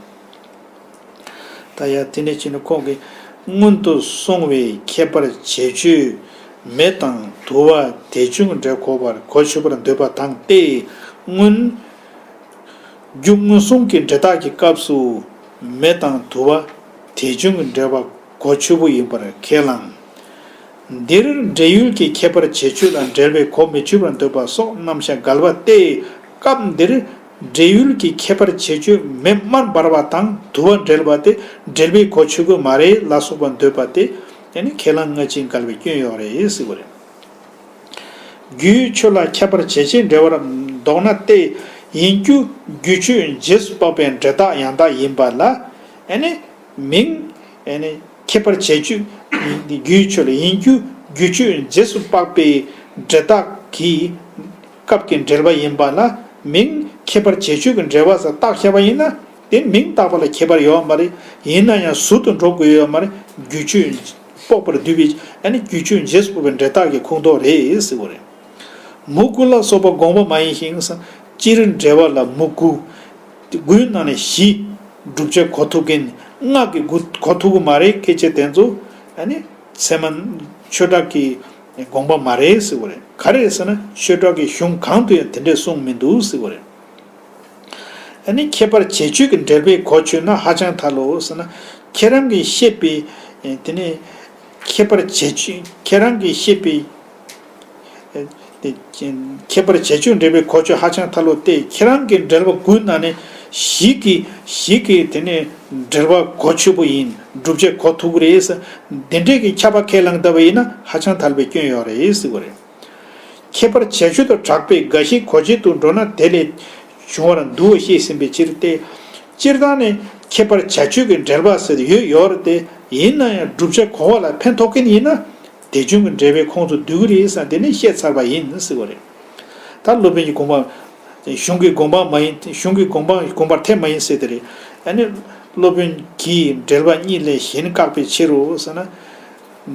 ད་ཡང་དེ་ནས་ཕྱིན་ནས་ཁོང་གིས་སྔོན་དུ་སོང་བའི་ཁྱད་པར་བྱ་སྤྱོད་མེ་དང་དུ་བ་དེ་བྱུང་གི་འབྲེལ་གོ་བར་གོ་ཆོད་པར་འདོད་པ་དང་སྟེ། སྔོན། རྒྱུ་སྔོན་སོང་གི་འབྲེལ་ཐག་གི་སྐབས་སུ་མེ་དང་དུ་བ་དེ་བྱུང་གི་འབྲེལ་པ་གོ་ཆོད་པོ་ཡིན་པར་ཁས་བླངས། འདིར་འབྲེལ་ཡུལ་གྱི་ཁྱད་པར་བྱེད་ཆོས་ལ་འབྲེལ་བའི་གོ་མི་ཆོད་པར་འདོད་པ་སོགས་རྣམ་གཞག་འགལ་བ་སྟེ། སྐབས་འདིར་འབྲེལ་ཡུལ་གྱི་ཁྱད་པར་བྱེད་ཆོས་མེ་དམར་འབར་བ་དང་དུ་བ་འབྲེལ་བ་སྟེ་འབྲེལ་པའི་གོ་ཆོད་ཀྱི་མ་རེད་ལ་སོགས་པ་འདོད་པ་སྟེ། ཡང་ན་ཁས་བླངས་སྔ་ཕྱི་འགལ་བའི་སྐྱོན་ཡོད་རེད་ཟེར་བ་རེད། རྒྱུའི་ཆོས་ལ་ཁྱད་པར་བྱེད་ཆོས་འབྲེལ་བར་འདོགས་ན་སྟེ། ཡིན་རྒྱུ་རྒྱུ་ཆོས་རྗེས་སུ་དཔག་པའི་འབྲེལ་ཐག་ཡང་དག་ཡིན་པ་ལ། ཨ་ནི། མིང་། ཨ་ནི། ཁྱད་པར་བྱེད་ཆོས། རྒྱུའི་ཆོས་ལ་ཡིན་རྒྱུ་རྒྱུ་ཆོས་རྗེས་སུ་དཔག་པའི་འབྲེལ་ཐག་གི་སྐབས་ཀྱི་འབྲེལ་བ་ཡིན་པ་ལ། མིང་ཁྱད་པར་བྱེད་ཆོས་ཀྱི་འབྲེལ་བ་ཟེར་བཏགས་བཞག་པ་ཡིན་ན། དེ་མིང་བཏགས་པ་ལ་ཁྱད་པར་ཡོད་མ་རེད། ཡིན་ན་ཡང་ཟུར་དུ་འགྲོ་དགོས་ཡོད་མ་རེད། རྒྱུ་ཆོས་དཔོག་པར་འདུས་པའི་ཨ་ནི་རྒྱུ་ཆོས་རྗེས་སུ་དཔོག་པའི་འབྲེལ་ཐག་གི་ཁོངས་གཏོགས་རེད་ཟེར་བ་རེད། མུ་གུ་ལ་སོགས་པ་དགོངས་པ་མ་ཡིན་ཞིང་། སྤྱིར་འབྲེལ་བ་ལ་མུ་གུ་དགུའི་ནང་ནས་བཞི་བསྒྲུབ་བྱ་གོ་ཐུབ་མཁན། སྔགས་ཀྱི་དགུ་གོ་ཐུབ་ཀྱི་མ་རེད། སྐད་ཆ་དེ་ཚོ་ཨ་ནི་ཚད་མ་ཆོས་གྲགས་ཀྱི་དགོངས་པ་མ་རེད་ཟེར་བ་རེད། ག་རེ་ཟེར་ན་ཆོས་གྲགས་ཀྱི་གཞུང་གང་དུ་ཡང་དེ་འདྲས་གསུངས་མི་འདུག་ཟེར་བ་རེད། ཨ་ནི་ཁྱད་པར་བྱེད་ཆོས་ཀྱི་འབྲེལ་པའི་གོ་ཆོད་ན་ཧ་ཅང་ཐལ་ལོ་ཟེར་ན། ཁྱེད་རང་གིས་བཤད་པའི། དེ་ནས་ཁྱད་པར་བྱེད་ཆོས་ཁྱེད་རང་གིས་བཤད་པའི། དེ་ཁྱད་པར་བྱེད་ཆོས་འབྲེལ་པའི་གོ་ཆོད་ཧ་ཅང་ཐལ་ལོ་སྟེ། ཁྱེད་རང་གི་འབྲེལ་བ་དགུའི་ནང་ནས་བཞི་གི་བཞི་གི་དེ་ནས་འབྲེལ་བ་གོ་ཆོད་པོ་ཡིན། བསྒྲུབ་བྱ་གོ་ཐུབ་ཀྱི་རེད་ཟེར། འདི་འདྲས་ཀྱི་ཁྱབ་པ་ཁས་བླངས་བསྡད་པ་ཡིན་ན་ཧ་ཅང་ཐལ་བའི་སྐྱོན་ཡོད་རེད་ཟེར་བ་རེད། ཁྱད་པར་བྱ་སྤྱོད་དུ་གྲགས་པའི་འགའ་ཞིག་གོ་བྱེད་དུ་འགྲོ་ན་དེ་ལས་བྱུང་བར་འདུ་བ་ཤེས་ཟིན་པའི་ཕྱིར་ཏེ། སྤྱིར་བཏང་ནི་ཁྱད་པར་བྱ་སྤྱོད་ཀྱི་འབྲེལ་པ་ཟེར་ཡོད་ཡོད་རེད་དེ། ཡིན་ན་ཡང་བསྒྲུབ་བྱ་གོ་བ་ལ་ཕན་ཐོགས་མཁན་ཡིན་ན་དེ་བྱུང་གི་འབྲེལ་བའི་ཁོངས་སུ་འདུ་གི་རེད་ཟེར་དེ་ནི་བཤད་ཚར་བ་ཡིན་ཟེར་བ་རེད། ད་སློབ་དཔོན་གྱི་དགོངས་པ། གཞུང་གི་དགོངས་པ་མ་ཡིན། གཞུང་གི་དགོངས་པ་དགོངས་པར་ཐལ་མ་ཡིན་ཟེར་དེ་རེད། ཨ་ནི་སློབ་དཔོན་གྱིས་འབྲེལ་པ་གཉིས་ལས་གཞན་བཀག་པའི་ཕྱིར་རོ་ཟེར་ན།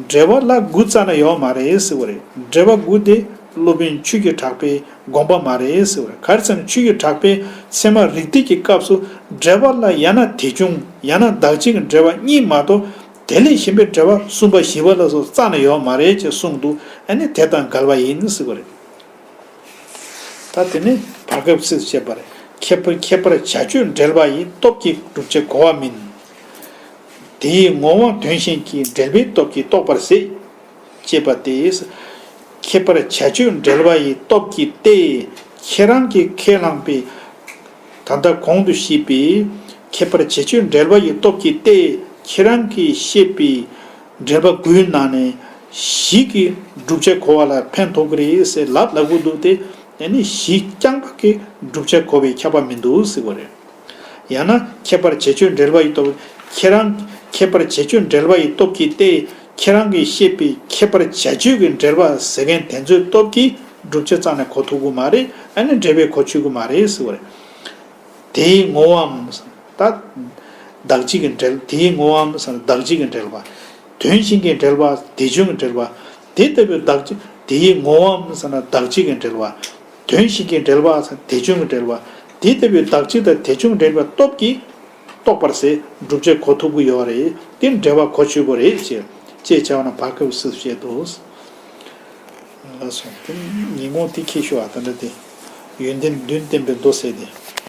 འབྲེལ་པ་ལ་དགུ་རྩ་ན་ཡོད་མ་རེད་ཟེར་བ་རེད། འབྲེལ་པ་དགུ་དེ་སློབ་དཔོན་ཆོས་ཀྱི་གྲགས་པའི་དགོངས་པ་མ་རེད་ཟེར་བ་རེད། ག་རེ་ཟེར་ན་ཆོས་ཀྱི་གྲགས་པས་ཚད་མ་རིགས་གཏེར་གྱི་སྐབས་སུ་འབྲེལ་པ་ལ་ཡང་ན་དེ་བྱུང་ཡང་ན་བདག་གཅིག་གི་འབྲེལ་པ་གཉིས་མ་གཏོགས་དེ་ལས་གཞན་པའི་འབྲེལ་པ་གསུམ་པ་བཞི་པ་ལ་སོགས་རྩ་ན་ཡོད་མ་རེད་ཅེས་གསུངས་འདུག་ཨ་ནི་དེ་དང་འགལ་བ་ཡིན་ཟེར་བ་རེད། ད་དེ་ནི་བར་སྐབས་སུ་བཤད་པར། ཁྱད་པར་ཁྱད་པར་བྱ་སྤྱོད་འབྲེལ་པ་ཡི་སྟོབས་ཀྱིས་བསྒྲུབ་བྱ་གོ་བ་མིན། དེའི་ངོ་བོ་དོན་གཞན་གྱི་འབྲེལ་པའི་སྟོབས་ཀྱིས་རྟོགས་པར་ཟད། ཅེས་པ་སྟེ། ཁྱད་པར་བྱ་སྤྱོད་འབྲེལ་པ་ཡི་སྟོབས་ཀྱིས་ཏེ། ཁྱེད་རང་གིས་ཁས་བླངས་པའི། ད་ལྟ་གོང་དུ་བཤད་པའི། ཁྱད་པར་བྱ་སྤྱོད་འབྲེལ་པ་ཡི་སྟོབས་ཀྱིས་ཏེ། ཁྱེད་རང་གིས་བཤད་པའི། འབྲེལ་པ་དགུའི་ནང་ནས་བཞི་གིས་བསྒྲུབ་བྱ་གོ་བ་ལ་ཕན་ཐོགས་ཀྱི་རེད་ཟེར་ལབ་ལབ་དགོས་འདུག་སྟེ། ཨ་ནི་བཞི་རྐྱང་པ་གིས་བསྒྲུབ་བྱ་གོ་བའི་ཁྱབ་པ་མི་འདུག་ཟེར་བ་རེད། ཡང་ན་ཁྱད་པར་བྱེད་ཆོས་འབྲེལ་པ་ཡི་སྟོབས། ཁྱེད་རང་ཁྱད་པར་བྱེད་ཆོས་འབྲེལ་པ་ཡི་སྟོབས་ཀྱིས་ཏེ། ཁྱེད་རང་གིས་བཤད་པའི་ཁྱད་པར་བྱ་སྤྱོད་ཀྱི་འབྲེལ་པ་ཟེར་མཁན་དེ་ཚོའི་སྟོབས་ཀྱིས་བསྒྲུབ་བྱ་རྩ་ནས་གོ་ཐུབ་ཀྱི་མ་རེད། ཨ་ནི་འབྲེལ་པའི་གོ་ཆོད་ཀྱི་མ་རེད་ཟེར་བ་རེད། དེའི་ངོ་བོའམ། ད། བདག་གཅིག་གི་འབྲེལ། དེའི་ངོ་བོའམ་ཟེར་ན་བདག་གཅིག་གི་འབྲེལ་པ། དོན་གཞན་གྱི་འབྲེལ་པ། དེ་བྱུང་གི་འབྲེལ་པ། དེ་ལྟ་བུའི་བདག་གཅིག། དེའི་ངོ་བོའམ་ཟེར་ན་བདག་གཅིག་གི་འབྲེལ་པ། དོན་གཞན་གྱི་འབྲེལ་པ་ཟེར་ན་དེ་བྱུང་གི་འབྲེལ་པ། དེ་ལྟ་བུའི་བདག་གཅིག་དང་དེ་བྱུང་གི་འབྲེལ་པའི་སྟོབས་ཀྱིས་རྟོགས་པར་ཟད་བསྒྲུབ་བྱ་གོ་ཐུབ་ཀྱི་ཡོད་རེད། དེ་འབྲེལ་བ་གོ་ཆོད་པོ་རེད་ཅེས་ཅེས་བྱ་བ་ན་བར་སྐབས་སུ་བཤད་དོ། ལགས་སོ། དེ་ཉིན་གུང་དེ་ཁྱེད་ཤོག་ཨ། ད་འདྲ་དེ་ཡོན་ཏན་བདུན་བསྟན་པའི་མདོ་ཟེར་དེ།